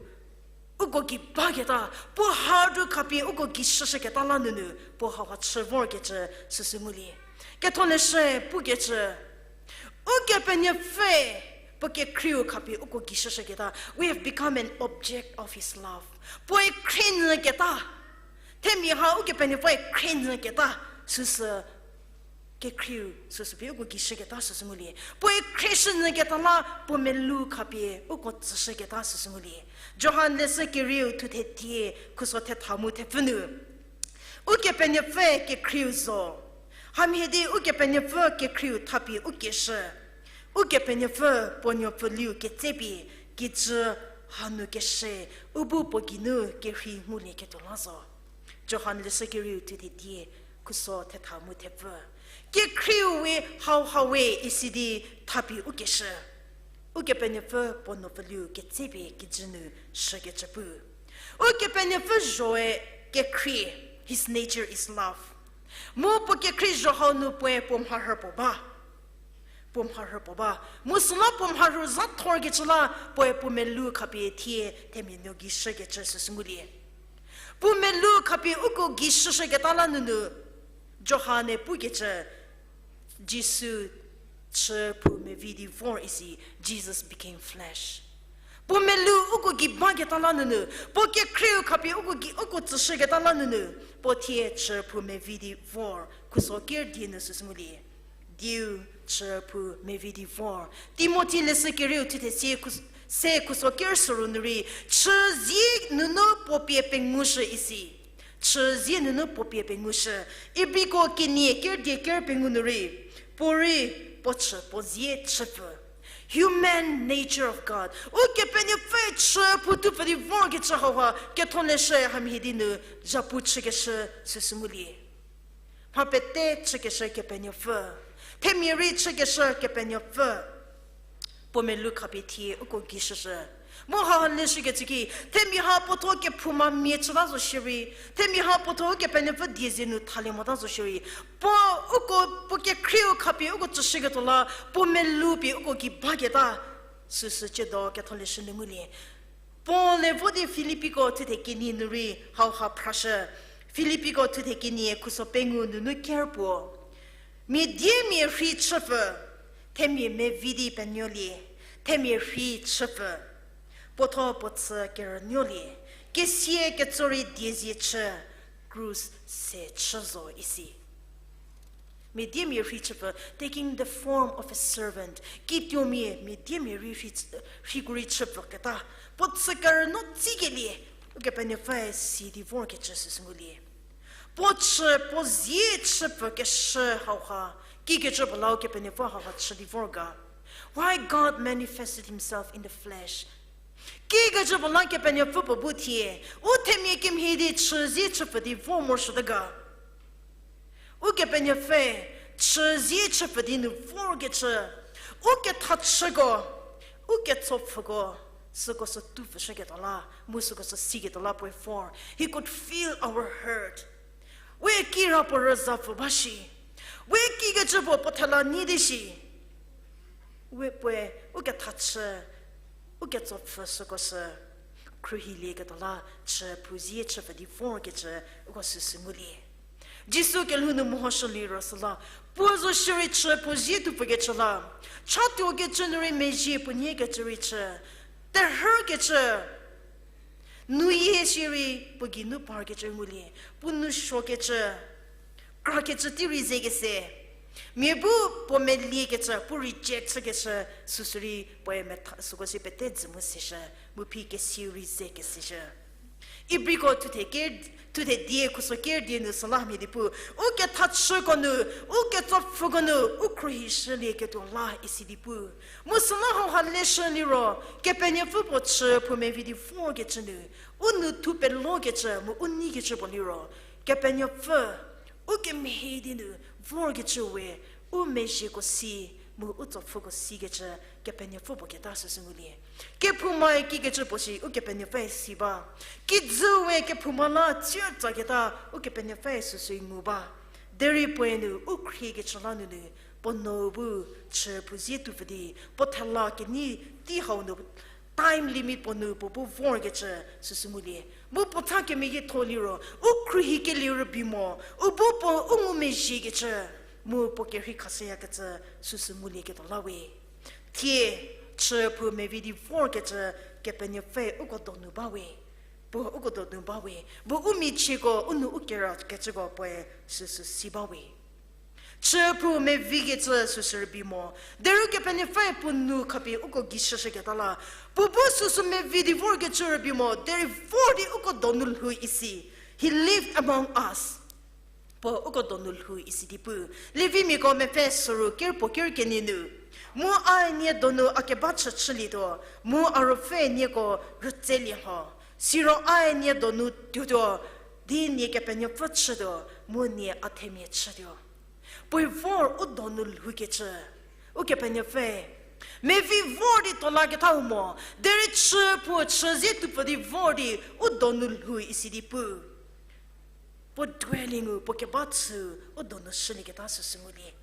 uko gei baketa, puo ha ru khapie uko gei shüshüketa la nunu, puo hauha chü vorkecü süsü ngulie. Ketholeshü pukecü, Ukepenuopfü, puo kekhrieu khapie uko gei shüshüketa, we have become an object of his love. Puoe khrinyüketa, themia ha Ukepenuopfüe khrinyüketa, süsü kekhrieu süsü pie uko gei shüketa süsü ngulie. Puoe khrieshünyüketa la puo melou khapie uko tsüshüketa süsü ngulie. Johan leshü kerieu thuthe die khuso thetha mu thepfü nu, Ukepenuopfü kekhrieu zo. Hamhie di Ukepenuopfü kekhrieu thapie u keshü. Ukepenuopfü puo nuopfüliu ketsepie, kijü hanu keshü, u bu puo geinu kerhei ngulieketuo la zo. Johan leshü kerieu thuthe die, khuso thetha mu thepfü. Kekhrieu we hauha we isi di thapie u keshü. Ukepenuopfü puo nuopfüliu ketsepie kijü nu shükecü pu. Ukepenuopfü zhoe kekhrie, his nature is love. Mu puo kekhrie zho hau nu puoe puo mharhü puo ba. Puo mharhü puo ba. Mu süla puo mharhü za thorkecü la puoe puo melou khapie thie themia nuo gei shükecü süsü ngulie. Puo melou khapie uko gei shüshüketa la nunu, Johan-e pukecü, Jisu chü phou mevi di vor isi, Jesus became flesh. Puo melou uko gei baketa la nunu, puo kekhrieu khapie uko gei, uko tsüshüketa la nunu, puo thie chü phou mevi di vor, khuso ker die nu süsü ngulie. Dieu chü phou mevi di vor. Timothi leshü kerieu thuthe sie khus-, se khuso ker süru nu rei, chüzie nunu puo pie pengushü isi. Chüzie nunu puo pie pengushü. Ibriko kenie ker die ker pengou nu rei, puorei puo chü puo zie chüpfü. Human nature of God. Ukepenuopfü chü phou tupfü di vorkecü hauha Ketholeshü hamhie di nu zhapu chükeshü süsü ngulie. Mha pete chükeshü Kepenuopfü. Themia rei chükeshü Kepenuopfü. Puo melou khapie thie uko gei shüshü. Mu ha leshükecü ki, themia ha puotho kephouma mia chüta zo shierei, themia ha puotho Ukepenuopfü diezie nu thalie mota zo shierei, puo uko, puo kekhrieu khapie uko tsüshüketuo la, puo melou pie uko gei baketa, süsü ciedo Ketholeshü nu ngulie. Paul-e vo di Filippiko thuthe kenie nu rei hauha phrashü. Filippiko thuthe kenie khuso pengou nunu ker puo. Mia diemia rhei chüpfü, themia mevi di penuolie, themia rhei chüpfü, puotho puo chü kerünuolie, kesia ketso rei diezie chü, krus se chü zo isi. Mia diemia rhei chüpfü, taking the form of a servant. Kituomia mia diemia rhei, rhei, rheiko rei chüpfüketa, puo chü kerünuo tsikelie, Ukepenuopfüe si di vorkecü süsü ngulie. Puo chü puo zie chüpfükeshü hauha, kikecü puo la Ukepenuopfü hauha chü di vor ga. Why God manifested himself in the flesh? Kikecü puo la Kepenuopfü puo bu thie, u themia kemhie di chüzie chüpfü di vor morosuote ga. Ukepenuopfü chüzie chüpfü di nu vorkecü, u kethachüko, u ketsopfüko, süko sü tupfüshüketuo la, mu süko sü siketuo la puoe vor. He could feel our hurt. We kirapuo rüzapfü ba shi. We kikecü puo puo thela nyi di shi. We puoe u kethachü, u ketsopfü süko sü khruohilieketuo la chü phouzie chüpfü di vorkecü uko süsü ngulie. Jisu kelhou nu mehoshü liro süla, puo zo shierei chü phouzie tupfükecü la, chatuokecü nu rei mezhie puo nyie kecü rei chü, terhükecü, nuyie shierei puo geinu parkecü ngulie, puo nou suokecü, krakecü tei rei zekese, mia bu puo meliekecü, puo reject chükeshü, süsü rei puoe metha, süko si pete dzü mu seshü, mu phi kesiu rei zekeseshü. Ibriko thuthe ker, thuthe die khuso ker die nu süla mhie di pu, u kethachüko nu, u ketsopfüko nu u khruohishülieketuo la isi di pu. Mu süla hauha leshü liro, Kepenuopfü puo chü phou mevi di vorkecü nu, u nou thu pelokecü mu u neikecü puo liro, Kepenuopfü u kemhie di nu vorkecü we, u mezhieko si, mu u tsopfüko sikecü Kepenuopfü puo keta süsü ngulie. Kephoumae kikecü puo shi Ukepenuopfüe si ba. Kijü we kephouma la tsietsaketa Ukepenuopfüe süsü ngu ba. Derei puoe nu u khriekecü la nunu, puo nou bu chü phouzie tupfü di, puo thela kenei tei hau nu, time limit puo nu puo bu vorkecü süsü ngulie. Mu puo tha kemeyietho liro, u khruohikelie rübei mo, u bu puo u ngumezhiekecü, mu puo kerhei khashüyakecü süsü ngulieketuo la we. Thie, chü phou mevi di vorkecü Kepenuopfü uko donu ba we. Puo uko donu ba we. Bu u michieko u nou u kerakecüko puoe süsü si ba we. Chü phou mevikecü süsü rübei mo. Derei Kepenuopfü puo nou khapie uko gei shüshüketa la, puo bu süsü mevi di vorkecü rübei mo, derei vor di uko donu lhou isi. He lived among us. Puo uko donu lhou isi di pu. Levimiako mepfü soru ker puo ker kenie nu. Mu a nie donu a keba chü chülietuo, mu a ruopfü nieko rütselie lho. Siro a nie donu tuotuo, di nie Kepenuopfü chütuo, mu nie a themia chütuo. Puoe vor u donu lhoukecü, Ukepenuopfü mevi vor di tuo lakethau mo, derei chü puo chü zie tuopfü di vor di u donu lhou isi di pu. Puo dwelling ngu puo keba chü u donu shülieketa süsü ngulie.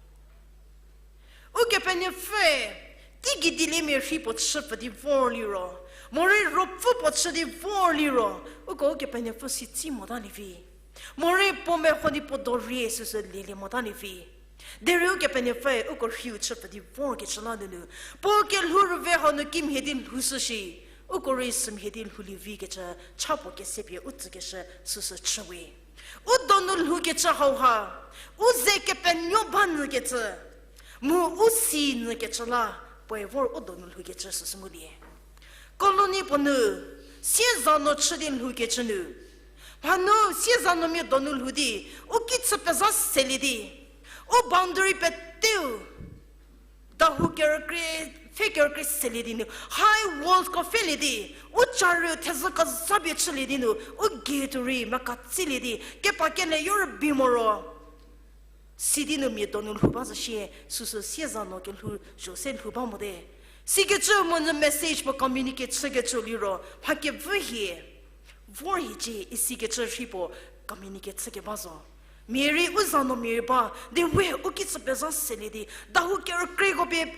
Ukepenuopfüe, teigei dieliemia rhei puo chüpfü di vor liro, morei ruopfü puo chü di vor liro, uko Ukepenuopfü si tsi motalie vi. Morei puo meho di puo dorie süsü lielie motalie vi. Derei Ukepenuopfüe uko rheiu chüpfü di vorkecü la nunu, puo kelhou rüve hau nu kimhie di lhoushü shi, uko rei sümhie di lhoulie vikecü, cha puo kesepie u tsükeshü süsü chüwe. U donu lhoukecü hauha, u ze kepenuo ba nyükecü, mu u si nyükecü la, puoe vor u donu lhoukecü süsü ngulie. Colony puo nu, sieza nuo chü di lhoukecü nu, mhanu sieza nuomia donu lhou di, u kichü pezha selie di, u boundary peteu, dahou kerükrie, pfhe kerükrie selie di nu, high walls ko pfhelie di, u chariu thezhü kezapie chülie di nu, u gate rei mekatsilie di, kepa kele yo rübei moro. Sidi nu mia donu lhou ba zo shie, süsü sieza nuo kelhou zho se lhou ba mote. Sikecü monyü message puo communicate chükecü liro, mha kevü hie, vor hiecie isikecü rhei puo communicate chükeba zo. Mia rei u za nuomia rei ba, di we u kichü pezha selie di, dahou kerükrieko pie,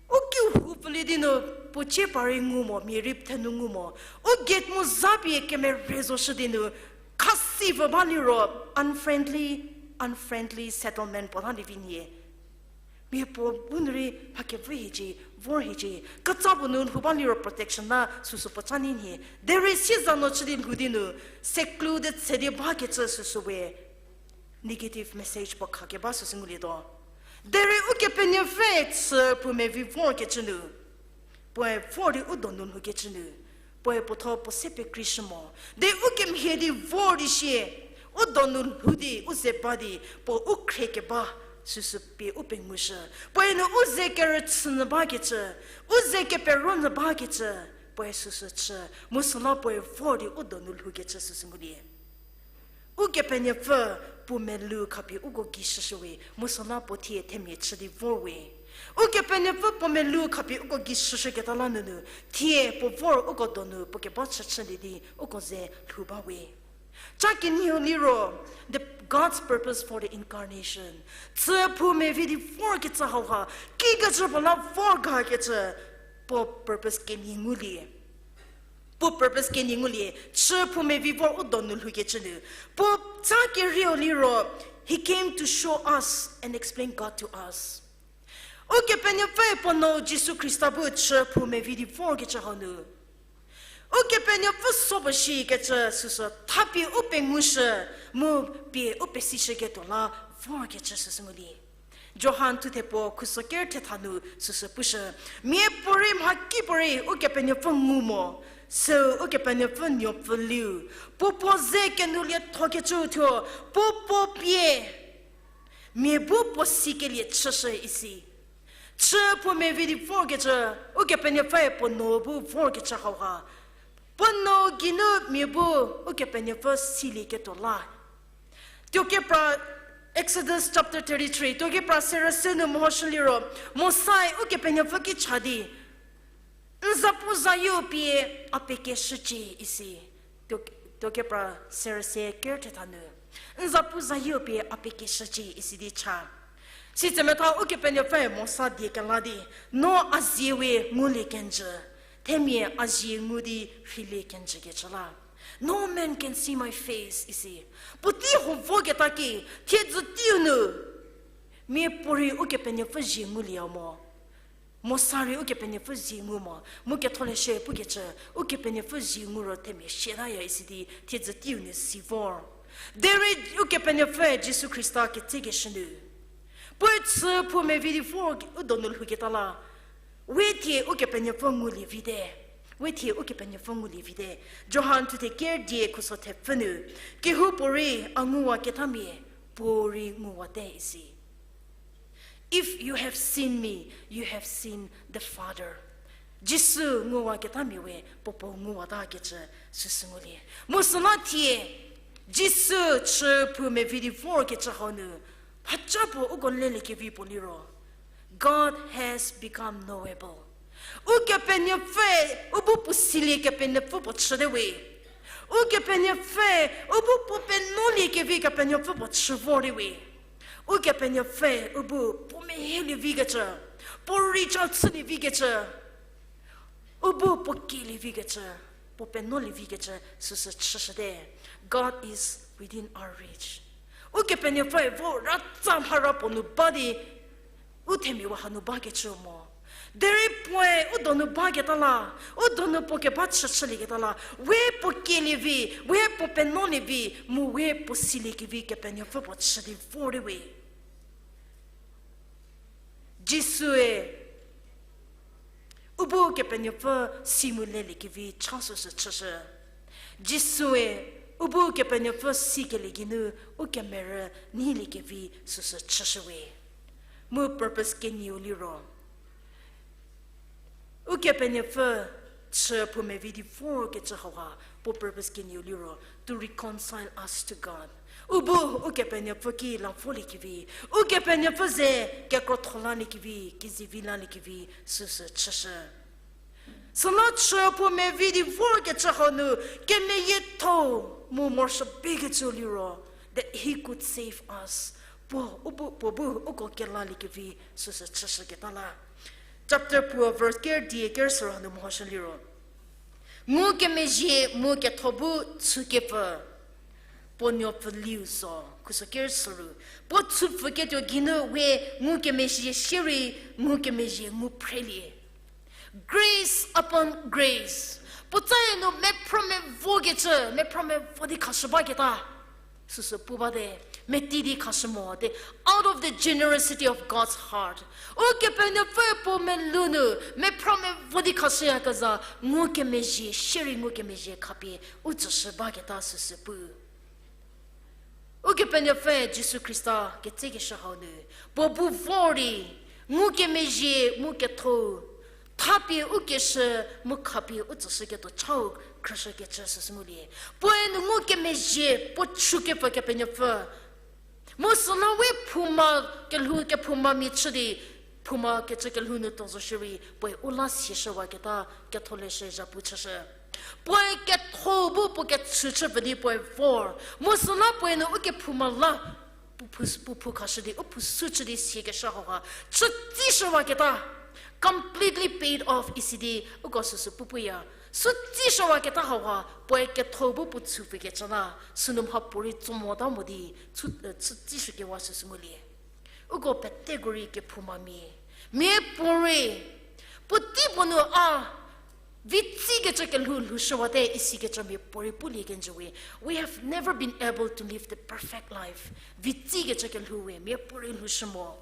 u kiu hu pfülie di nu, puo cie pa rei ngu mo, mia rei thenu ngu mo. U gate mu zapie kemere zoshü di nu, khasipfü ba liro, unfriendly, unfriendly settlement puo la lievi nhie. Mia puo bu nu rei mha kevü hiecie, vor hiecie, ketsa puo nu lhou ba liro protection la süsü puo cha ni nhie. Derei sieza nuo chü di lhou di nu, seclude se di bakecü süsü we negative message puo khakeba süsü ngulietuo. Derei Ukepenuopfü chü puo mevi vorkecü nu, puoe vor di u donu lhoukecü nu, puoe puotho puo se pekreishü mo. Di u kemhie di vor di shie, u donu lhou di u ze ba di, puo u khrie keba, süsü pie u pengushü. Puoe nu u ze kerüchü nyü bakecü, u ze kepero nyü bakecü, puoe süsü chü, mu süla puoe vor di u donu lhoukecü süsü ngulie. Ukepenuopfü puo melou khapie uko gei shüshüwe, mu süla puo thie themia chü di vor we. Ukepenuopfü puo melou khapie uko gei shüshüketa la nunu, thie puo vor uko donu puo keba chü chülie di uko ze lhou ba we. Cha kenieu liro, the God's purpose for the incarnation. Chü puo mevi di vorkecü hauha, kikecü puo la vor gakecü, puo purpose kenie ngulie. Puo purpose kenie ngulie, chü puo mevi vor u donu lhoukecü nu. Puo cha kerieu liro, he came to show us and explain God to us. Ukepenuopfü puo nuou Jisu Khrista bu chü puo mevi di vorkecü hau nu, Ukepenuopfü so puo shikecü süsü thapie u pengushü, mu pie u pesishüketuo la vorkecü süsü ngulie. Johan thuthe puo khuso ker thetha nu süsü pushü, miapuorei mhakipuorei Ukepenuopfü ngu mo, süu Ukepenuopfü nuopfüliu, puo puo ze kenuliethokecü thuo, puo puo pie mia bu puo sikelie chüshü isi. Chü puo mevi di vorkecü, Ukepenuopfüe puo nuou bu vorkecü hauha, puo nuou geinu mia bu Ukepenuopfü silieketuo la. Tuokepra, Exodus chapter thirty-three, tuokepra serüse nu mehoshü liro, Mosae Ukepenuopfü ki cha di, n zapu zayieu pie a pekeshücie isi. Tuo, tuokepra serüse ker thetha nu, n zapu zayieu pie a pekeshücie isi di cha. Sitse metha Ukepenuopfü Mosa die kela di, no a zie we ngulie kenjü, themia a zie ngu di rheilie kenjükecü la. No man can see my face isi. Puotei ho voketa ki, thiedzü teiu nu, miapuorei Ukepenuopfü zie ngulie mo. Mosa rei Ukepenuopfü zie ngu mo, mu ketholeshü pukecü, Ukepenuopfü zie ngu ro themia siataya isi di thiedzü teiu nu si vor. Derei Ukepenuopfü Jisu Khrista ketsekeshü nu, puoe chü puo mevi di vor u donu lhouketa la, we thie Ukepenuopfü ngulie vite. We thie Ukepenuopfü ngulie vite. Johan thuthe ker die khuso thepfü nu, kehoupuorei a nguwaketamia puo rei nguwate isi. If you have seen me, you have seen the Father. Jisu nguwaketamia we puo puo nguwatakecü süsü ngulie. Mu süla thie, Jisu chü phou mevi di vorkecü hau nu, mhaca puo uko leliekevi puo liro, God has become knowable. Ukepenuopfüe u bu puo silie Kepenuopfü puo chüte we. Ukepenuopfüe u bu puo penuoliekevi Kepenuopfü puo chü vorte we. Ukepenuopfüe u bu puo mehielie vikecü, puo reach out chülie vikecü, u bu puo kielie vikecü, puo penuolie vikecü süsü chüshüte. God is within our reach. Ukepenuopfüe vo ratsa mhara puo nu ba di, u themiawa hanu bakecü mo. Derei puoe u donu baketa la, u donu puo keba chü chülieketa la, we puo kielie vi, we puo penuolie vi, mu we puo siliekevi Kepenuopfü puo chü di vorte we. Jisue u bu Kepenuopfü si mu leliekevi cha süsü chüshü. Jisue u bu Kepenuopfü sikelie geinu u kemerü neiliekevi süsü chüshü we. Mu purpose kenieu liro, Ukepenuopfü chü phou mevi di vorkecü hauha, puo purpose kenieu liro, to reconcile us to God. U bu Ukepenuopfü ki la voliekevi, Ukepenuopfü ze kekrotho laliekevi, kezivi laliekevi süsü chüshü. Süla chü phou mevi di vorkecü hau nu, kemeyietho mu morosuo bakecü liro, that he could save us. Puo, u bu, puo bu uko kelaliekevi süsü chüshüketa la. Chapter puo verse ker die ker süro hanu mehoshü liro, ngukemezhie mu ketho bu chükepfü puo nuopfüliu zo, khuso ker süru. Puo chüpfüketuo geinu we ngukemezhie shierei ngukemezhie ngu phrelie. Grace upon grace. Puotsae nu mephro mevokecü, mephro mevo di khashü baketa süsü pu bate, meti di khashü mote, out of the generosity of God's heart. Ukepenuopfü puo melou nu mephro mevo di khashüyakezha, ngukemezhie shierei ngukemezhie khapie u tsüshü baketa süsü pu. Ukepenuopfü Jisu Khrista ketsekeshü hau nu, puo bu vor di, ngukemezhie mu ketho, thapie u keshü mu khapie u tsüshüketuo chau khrüshükecü süsü ngulie. Puoe nu ngukemezhie puo chükepfü Kepenuopfü. Mu süla we phouma kelhou, kephoumamia chü di, phouma kecü kelhou nu tuo zo shierei, puoe u la sieshüwaketa ketholeshü zhapu chüshü. Puoe ketho bu puo kechü chüpfü di puoe vor. Mu süla puoe nu ukephouma la, puo phu, puo phu khashü di, u phu sü chü di siekeshü hauha, chütsishüwaketa, completely paid off isi di, uko süsü pupuya. Sütsishüwaketa hauha, puoe ketho bu puo chüpfükecü la, sünu mhapuorei tso mota mo di, chü, chütsishükewa süsü ngulie. Uko peteko rei kephoumamia, miapuorei, puotei puo nu a, vitsikecü kelhou lhoushüwate isikecü miapuorei pulie kenjü we. We have never been able to live the perfect life. Vitsikecü kelhou we miapuorei lhoushü mo.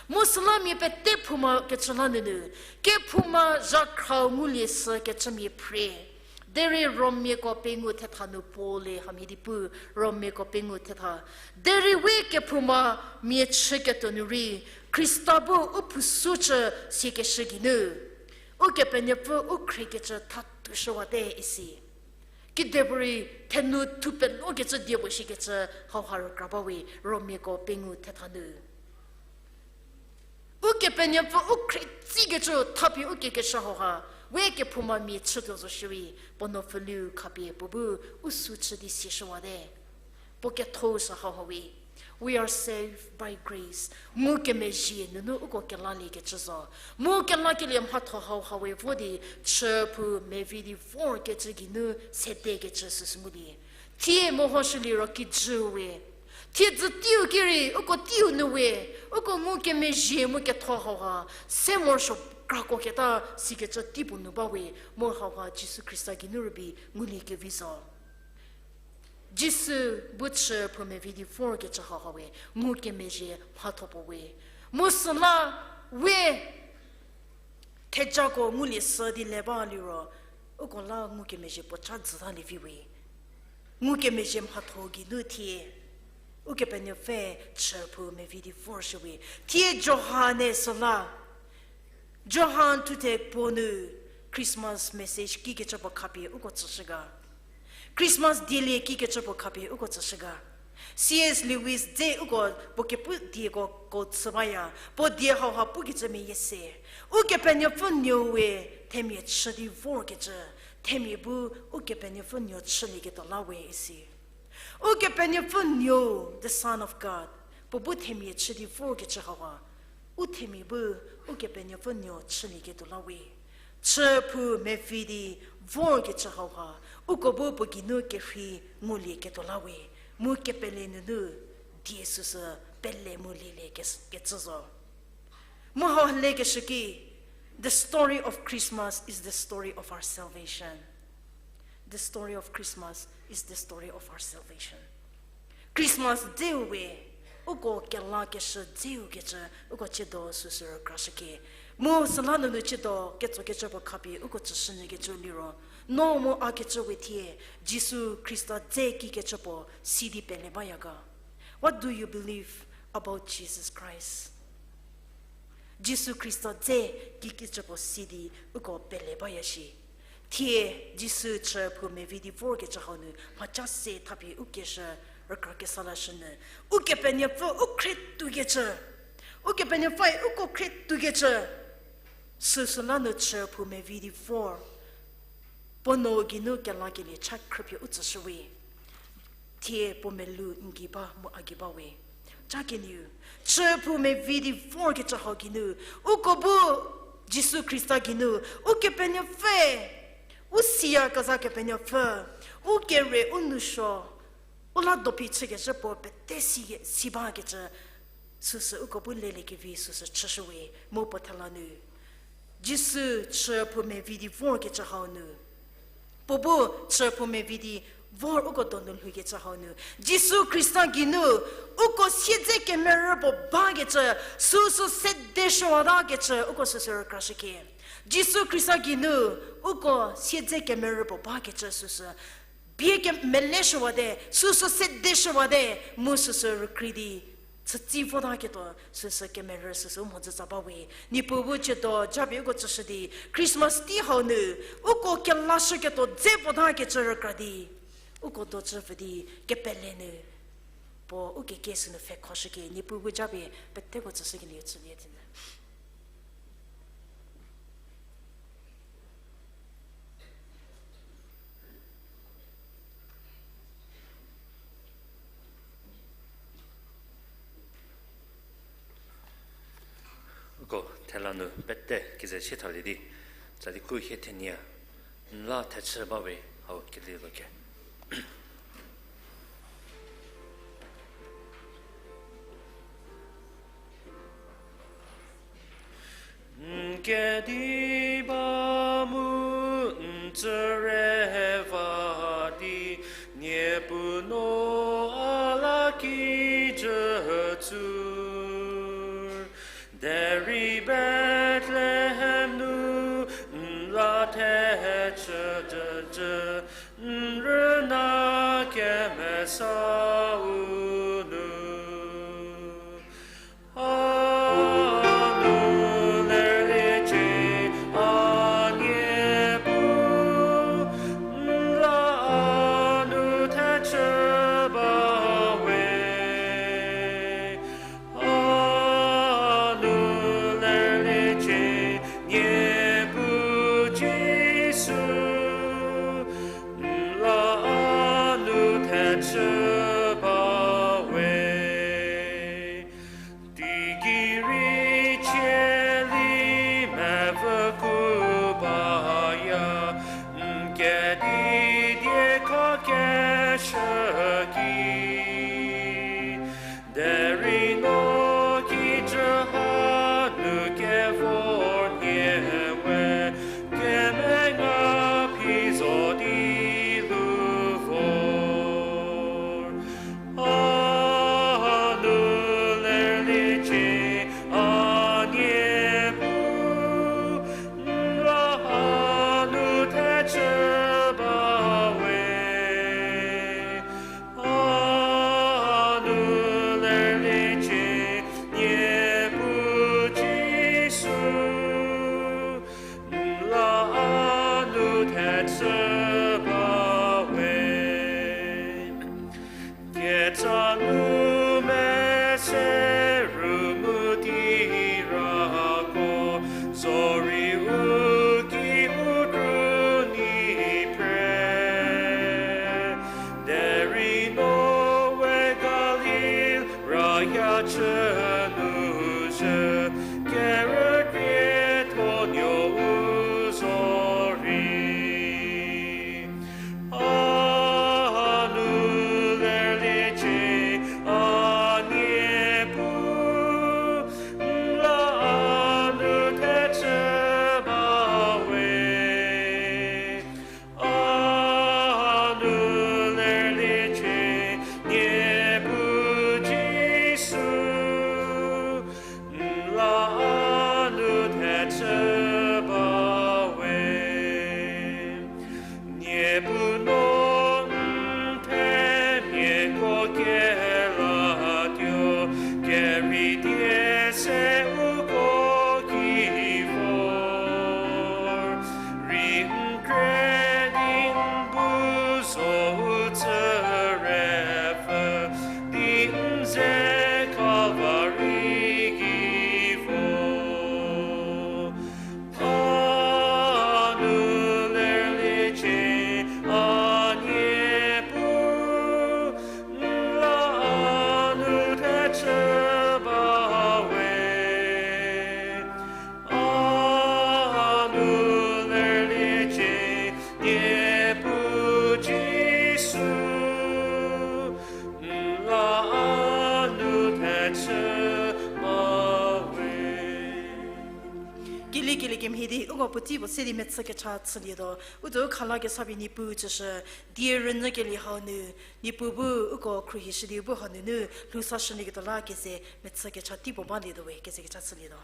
Mu süla mia pete phouma kecü la nunu, kephouma zhakhra ngulie sükecü mia phre. Derei Romiako pengou thetha nu Paul-e hamhie di pu, Romiako pengou thetha. Derei we kephoumamia chüketuo nu rei, Khrista bu u phu sü chü siekeshü geinu, Ukepenuopfü u khriekecü thatuoshüwate isi. Kidepuorei thenu thupelokecü die puo shikecü hauha rükra ba we, Romiako pengou thetha nu. Ukepenuopfü u khrietsikecü thapie u kekeshü hauha, we kephoumamia chütuo zo shierei, puo nuopfüliu khapie puo bu u sü chü di sieshüwate. Puo ketho sü hauha we. We are saved by grace. Ngukemezhie nunu uko kelaliekecü zo. Mu kelakelie mhatho hauha we vo di chü phou mevi di vorkecü geinu sedekecü süsü ngulie. Thie mehoshü liro kijü we. Thiedzü teiu ki rei, uko teiu nu we, uko ngukemezhie mu ketho hauha, se morosuo krakuoketa sikecü teipuo nu ba we, mu hauha Jisu Khrista geinu rübei nguliekevi zo. Jisu bu chü phou mevi di vorkecü hauha we, ngukemezhie mhatho puo we. Mu süla we thejako ngulie sü di le ba liro, uko la ngukemezhie puo cha jüta lievi we. Ngukemezhie mhatho geinu thie Ukepenuopfü chüphou mevi di vorshüwe. Thie Johan-e süla, Johan thuthe puo nu Christmas message kikecü puo khapie uko tsüshü ga. Christmas dielie kikecü puo khapie uko tsüshü ga. C S Lewis dze uko puo kepu dieko ko chü baya, puo die hauha pukecü meyie se. Ukepenuopfü Nuou we themia chü di vorkecü, themia bu Ukepenuopfü Nuou chülieketuo la we isi. Ukepenuopfü Nuou, the Son of God, puo bu themia chü di vorkecü hauha, u themia bu Ukepenuopfü Nuou chülieketuo la we. Chüphou mevi di vorkecü hauha, uko bu puo geinu kerhei ngulieketuo la we. Mu kepele nunu die süsü pele mu lielie kes-, kecü zo. Mu hau lekeshü ki, the story of Christmas is the story of our salvation. The story of Christmas is the story of our salvation. Christmas dzeu we, uko kelakeshü dzeu kecü, uko tsiedo süsü rükrashükie. Mu süla nunu tsiedo ketsokecü puo khapie uko tsüshünyükecü liro, no mu a kecü we thie, Jisu Khrista dze kikecü puo si di pele baya ga. What do you believe about Jesus Christ? Jisu Khrista dze kikecü puo si di uko pele baya shi. Thie Jisu chüphou mevi di vorkecü hau nu mhaca se thapie u keshü rükra kesa lashünyü. Ukepenuopfü u khrietoukecü. Ukepenuopfüe uko khrietoukecü. Süsüla nu chüphou mevi di vor. Puo nuo geinu kelakelie cha khrüpie u tsüshüwe. Thie puo melou n gei ba mu a gei ba we. Cha kenieu, chüphou mevi di vorkecü hau geinu, uko bu Jisu Khrista geinu, Ukepenuopfü, u siyakezha Kepenuopfü, u kere u nousuo, u la dophi chükecü puo pete si, si bakecü, süsü uko bu leliekevi süsü chüshüwe mu puo thela nu. Jisu chüphou mevi di vorkecü hau nu. Puo bu chüphou mevi di vor uko donu lhoukecü hau nu. Jisu Khrista geinu uko siedze kemerü puo bakecü, süsü sedeshüwatakecü uko süsü rükrashükie. Jisu Khrista geinu uko siedze kemerü puo bakecü süsü bie kemele shüwate, süsü sedeshüwate, mu süsü rükrei di, chütsi votaketuo süsü kemerü süsü u mhodzü tsa ba we. Niepuu bu tsiedo japie uko tsüshü di, Christmas tei hau nu, uko kelashüketuo dze votakecü rükra di, uko dojü pfü di, kepele nu, puo u keke sünu pfhekhoshükie, Niepuu bu japie peteko tsüshükelie chülie thenü. Uko thela nu pete keze sie thalie di, tsali khu hie thenie, n la thechü ba we hau keli lo ke. N kediba mu n tsüre va di, Niepuu no a la kijü tsur. Derei Bethlehem nu n la thechücücü, n rüna kemesau nu. A nu lerliecie, a Niepuu, n la a nu thechü ba we. A nu lerliecie, Niepuu Jisu, Nume se ru mu di rako, zorei u ki u kru ni phre. Derei no we Galil raya chü nu zhü, kerükrietho nuo u zorei. A nu lerliecie, a Niepuu, n la a nu thechü ba we. A nu lerliecie, Niepuu Jisu, n la a nu thechü ba we. Niepuu no n themiako kelatuo, kerei die se uko ki vor. Rei n kre di n bu zo u chü repfü, di n ze Kalvari ki vor. A nu lerliecie, a Niepuu, n la a nu thechü ba we. A nu lerliecie, Niepuu Jisu, n la a nu thechü ba we. Kili kili kemhie di uko puotei puo se di mechü kecha chülietuo. U tuo khala kesa pie Niepuu tsüshü, die rünyükelie hau nu, Niepuu bu uko khruohishü di bu hau nunu lhou sashülieketuo la keze mechü kecha tei puo balietuo we, keze kecha chülietuo.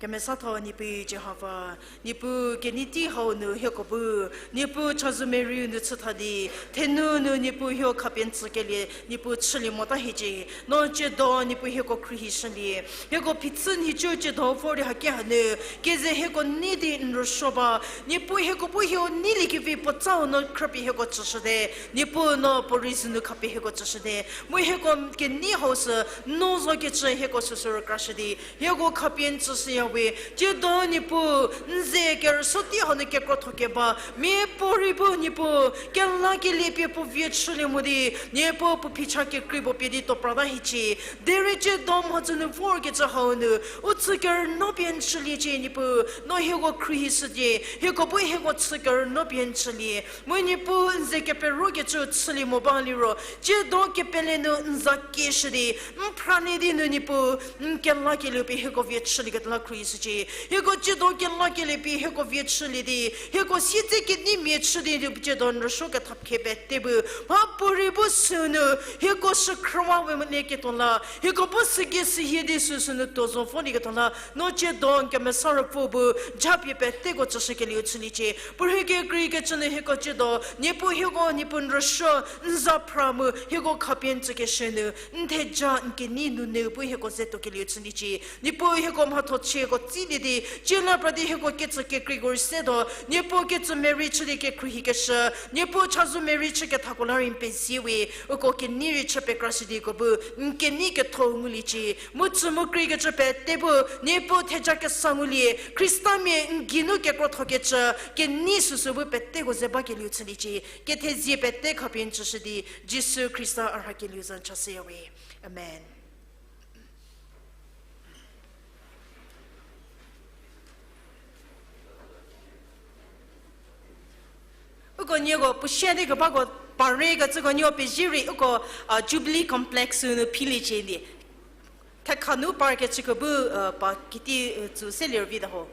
Kemesatho Niepuu Jihova, Niepuu kenei tei hau nu hieko bu, Niepuu chazou Mary-u nu chütha di, thenu nu Niepuu hieko khapie n tsükelie, Niepuu chülie mota hiecie, no tsiedo Niepuu hieko khruohishülie, hieko phichü nhicu tsiedo vor di haki hanu, keze hieko nei di n rüsuo ba, Niepuu hieko bu hieko neiliekevi puotsau no khrüpie hieko tsüshüte, Niepuu no puo rei zhü nu khapie hieko tsüshüte, mu hieko kenei hau sü, no zokecü hieko süsü rükrashü di, hieko khapie n tsüshüya we, tsiedo Niepuu, n ze kerüsuo tei hau nu kekrotho keba, miapuorei bu Niepuu, kelakelie pie puo vie chülie mo di, Niepuu puo phicha kekrei puo pie di tuo prata hiecie, derei tsiedo mhodzü nu vorkecü hau nu, u chü kerünuo pie n chüliecie Niepuu, no hieko khruohishü di, hieko bu hieko chü kerünuo pie n chülie, mu Niepuu n ze keperokecü chülie mo ba liro, tsiedo kepele nu n za kieshü di, n phralie di nu Niepuu, n kelakelieu pie hieko vie chülieketuo la khruohishücie. Hieko tsiedo kelakelie pie hieko vie chülie di, hieko siedze keneimia chü di nu tsiedo n rüsuo kethapkhie pete bu, mhapuorei bu sünu, hieko shükhrüwa we molieketuo la, hieko bu süki sühie di süsü nu tuo zo volieketuo la, no tsiedo n kemesa ruopfü bu, japie peteko tsüshükelieu chüliecie. Puorhei kekreikecü nu hieko tsiedo, Niepuu hieko, Niepuu n rüsuo, n za phra mu, hieko khapie n tsükeshü nu, n theja n kenei nunu bu hieko ze tuokelieu chüliecie. Niepuu hieko mhatho chieko tsilie di, tsiela pra di hieko ketsü kekreiko rei setuo, Niepuu ketsü Mary chü di kekhruohikeshü, Niepuu chazou Mary chü kethako la rei n pezie we, uko kenei rei chü pekrashü di uko bu, n kenei ketho nguliecie, mu tsü mu kreikecü pete bu, Niepuu theja kesa ngulie, Khristamia n geinu kekrothokecü, kenei süsü bu peteko ze bakelieu chüliecie, kethezie pete khapie n tsüshü di, Jisu Khrista a rhakelieu za n chashüya we. Amen. Uko nieko puo sie di kebako parkekecüko nieko pezie rei uko, a, Jubilee Complex nu philiecie di. Thekha nu parkecüko bu, a, pa kiti, a, tsü se lervita ho.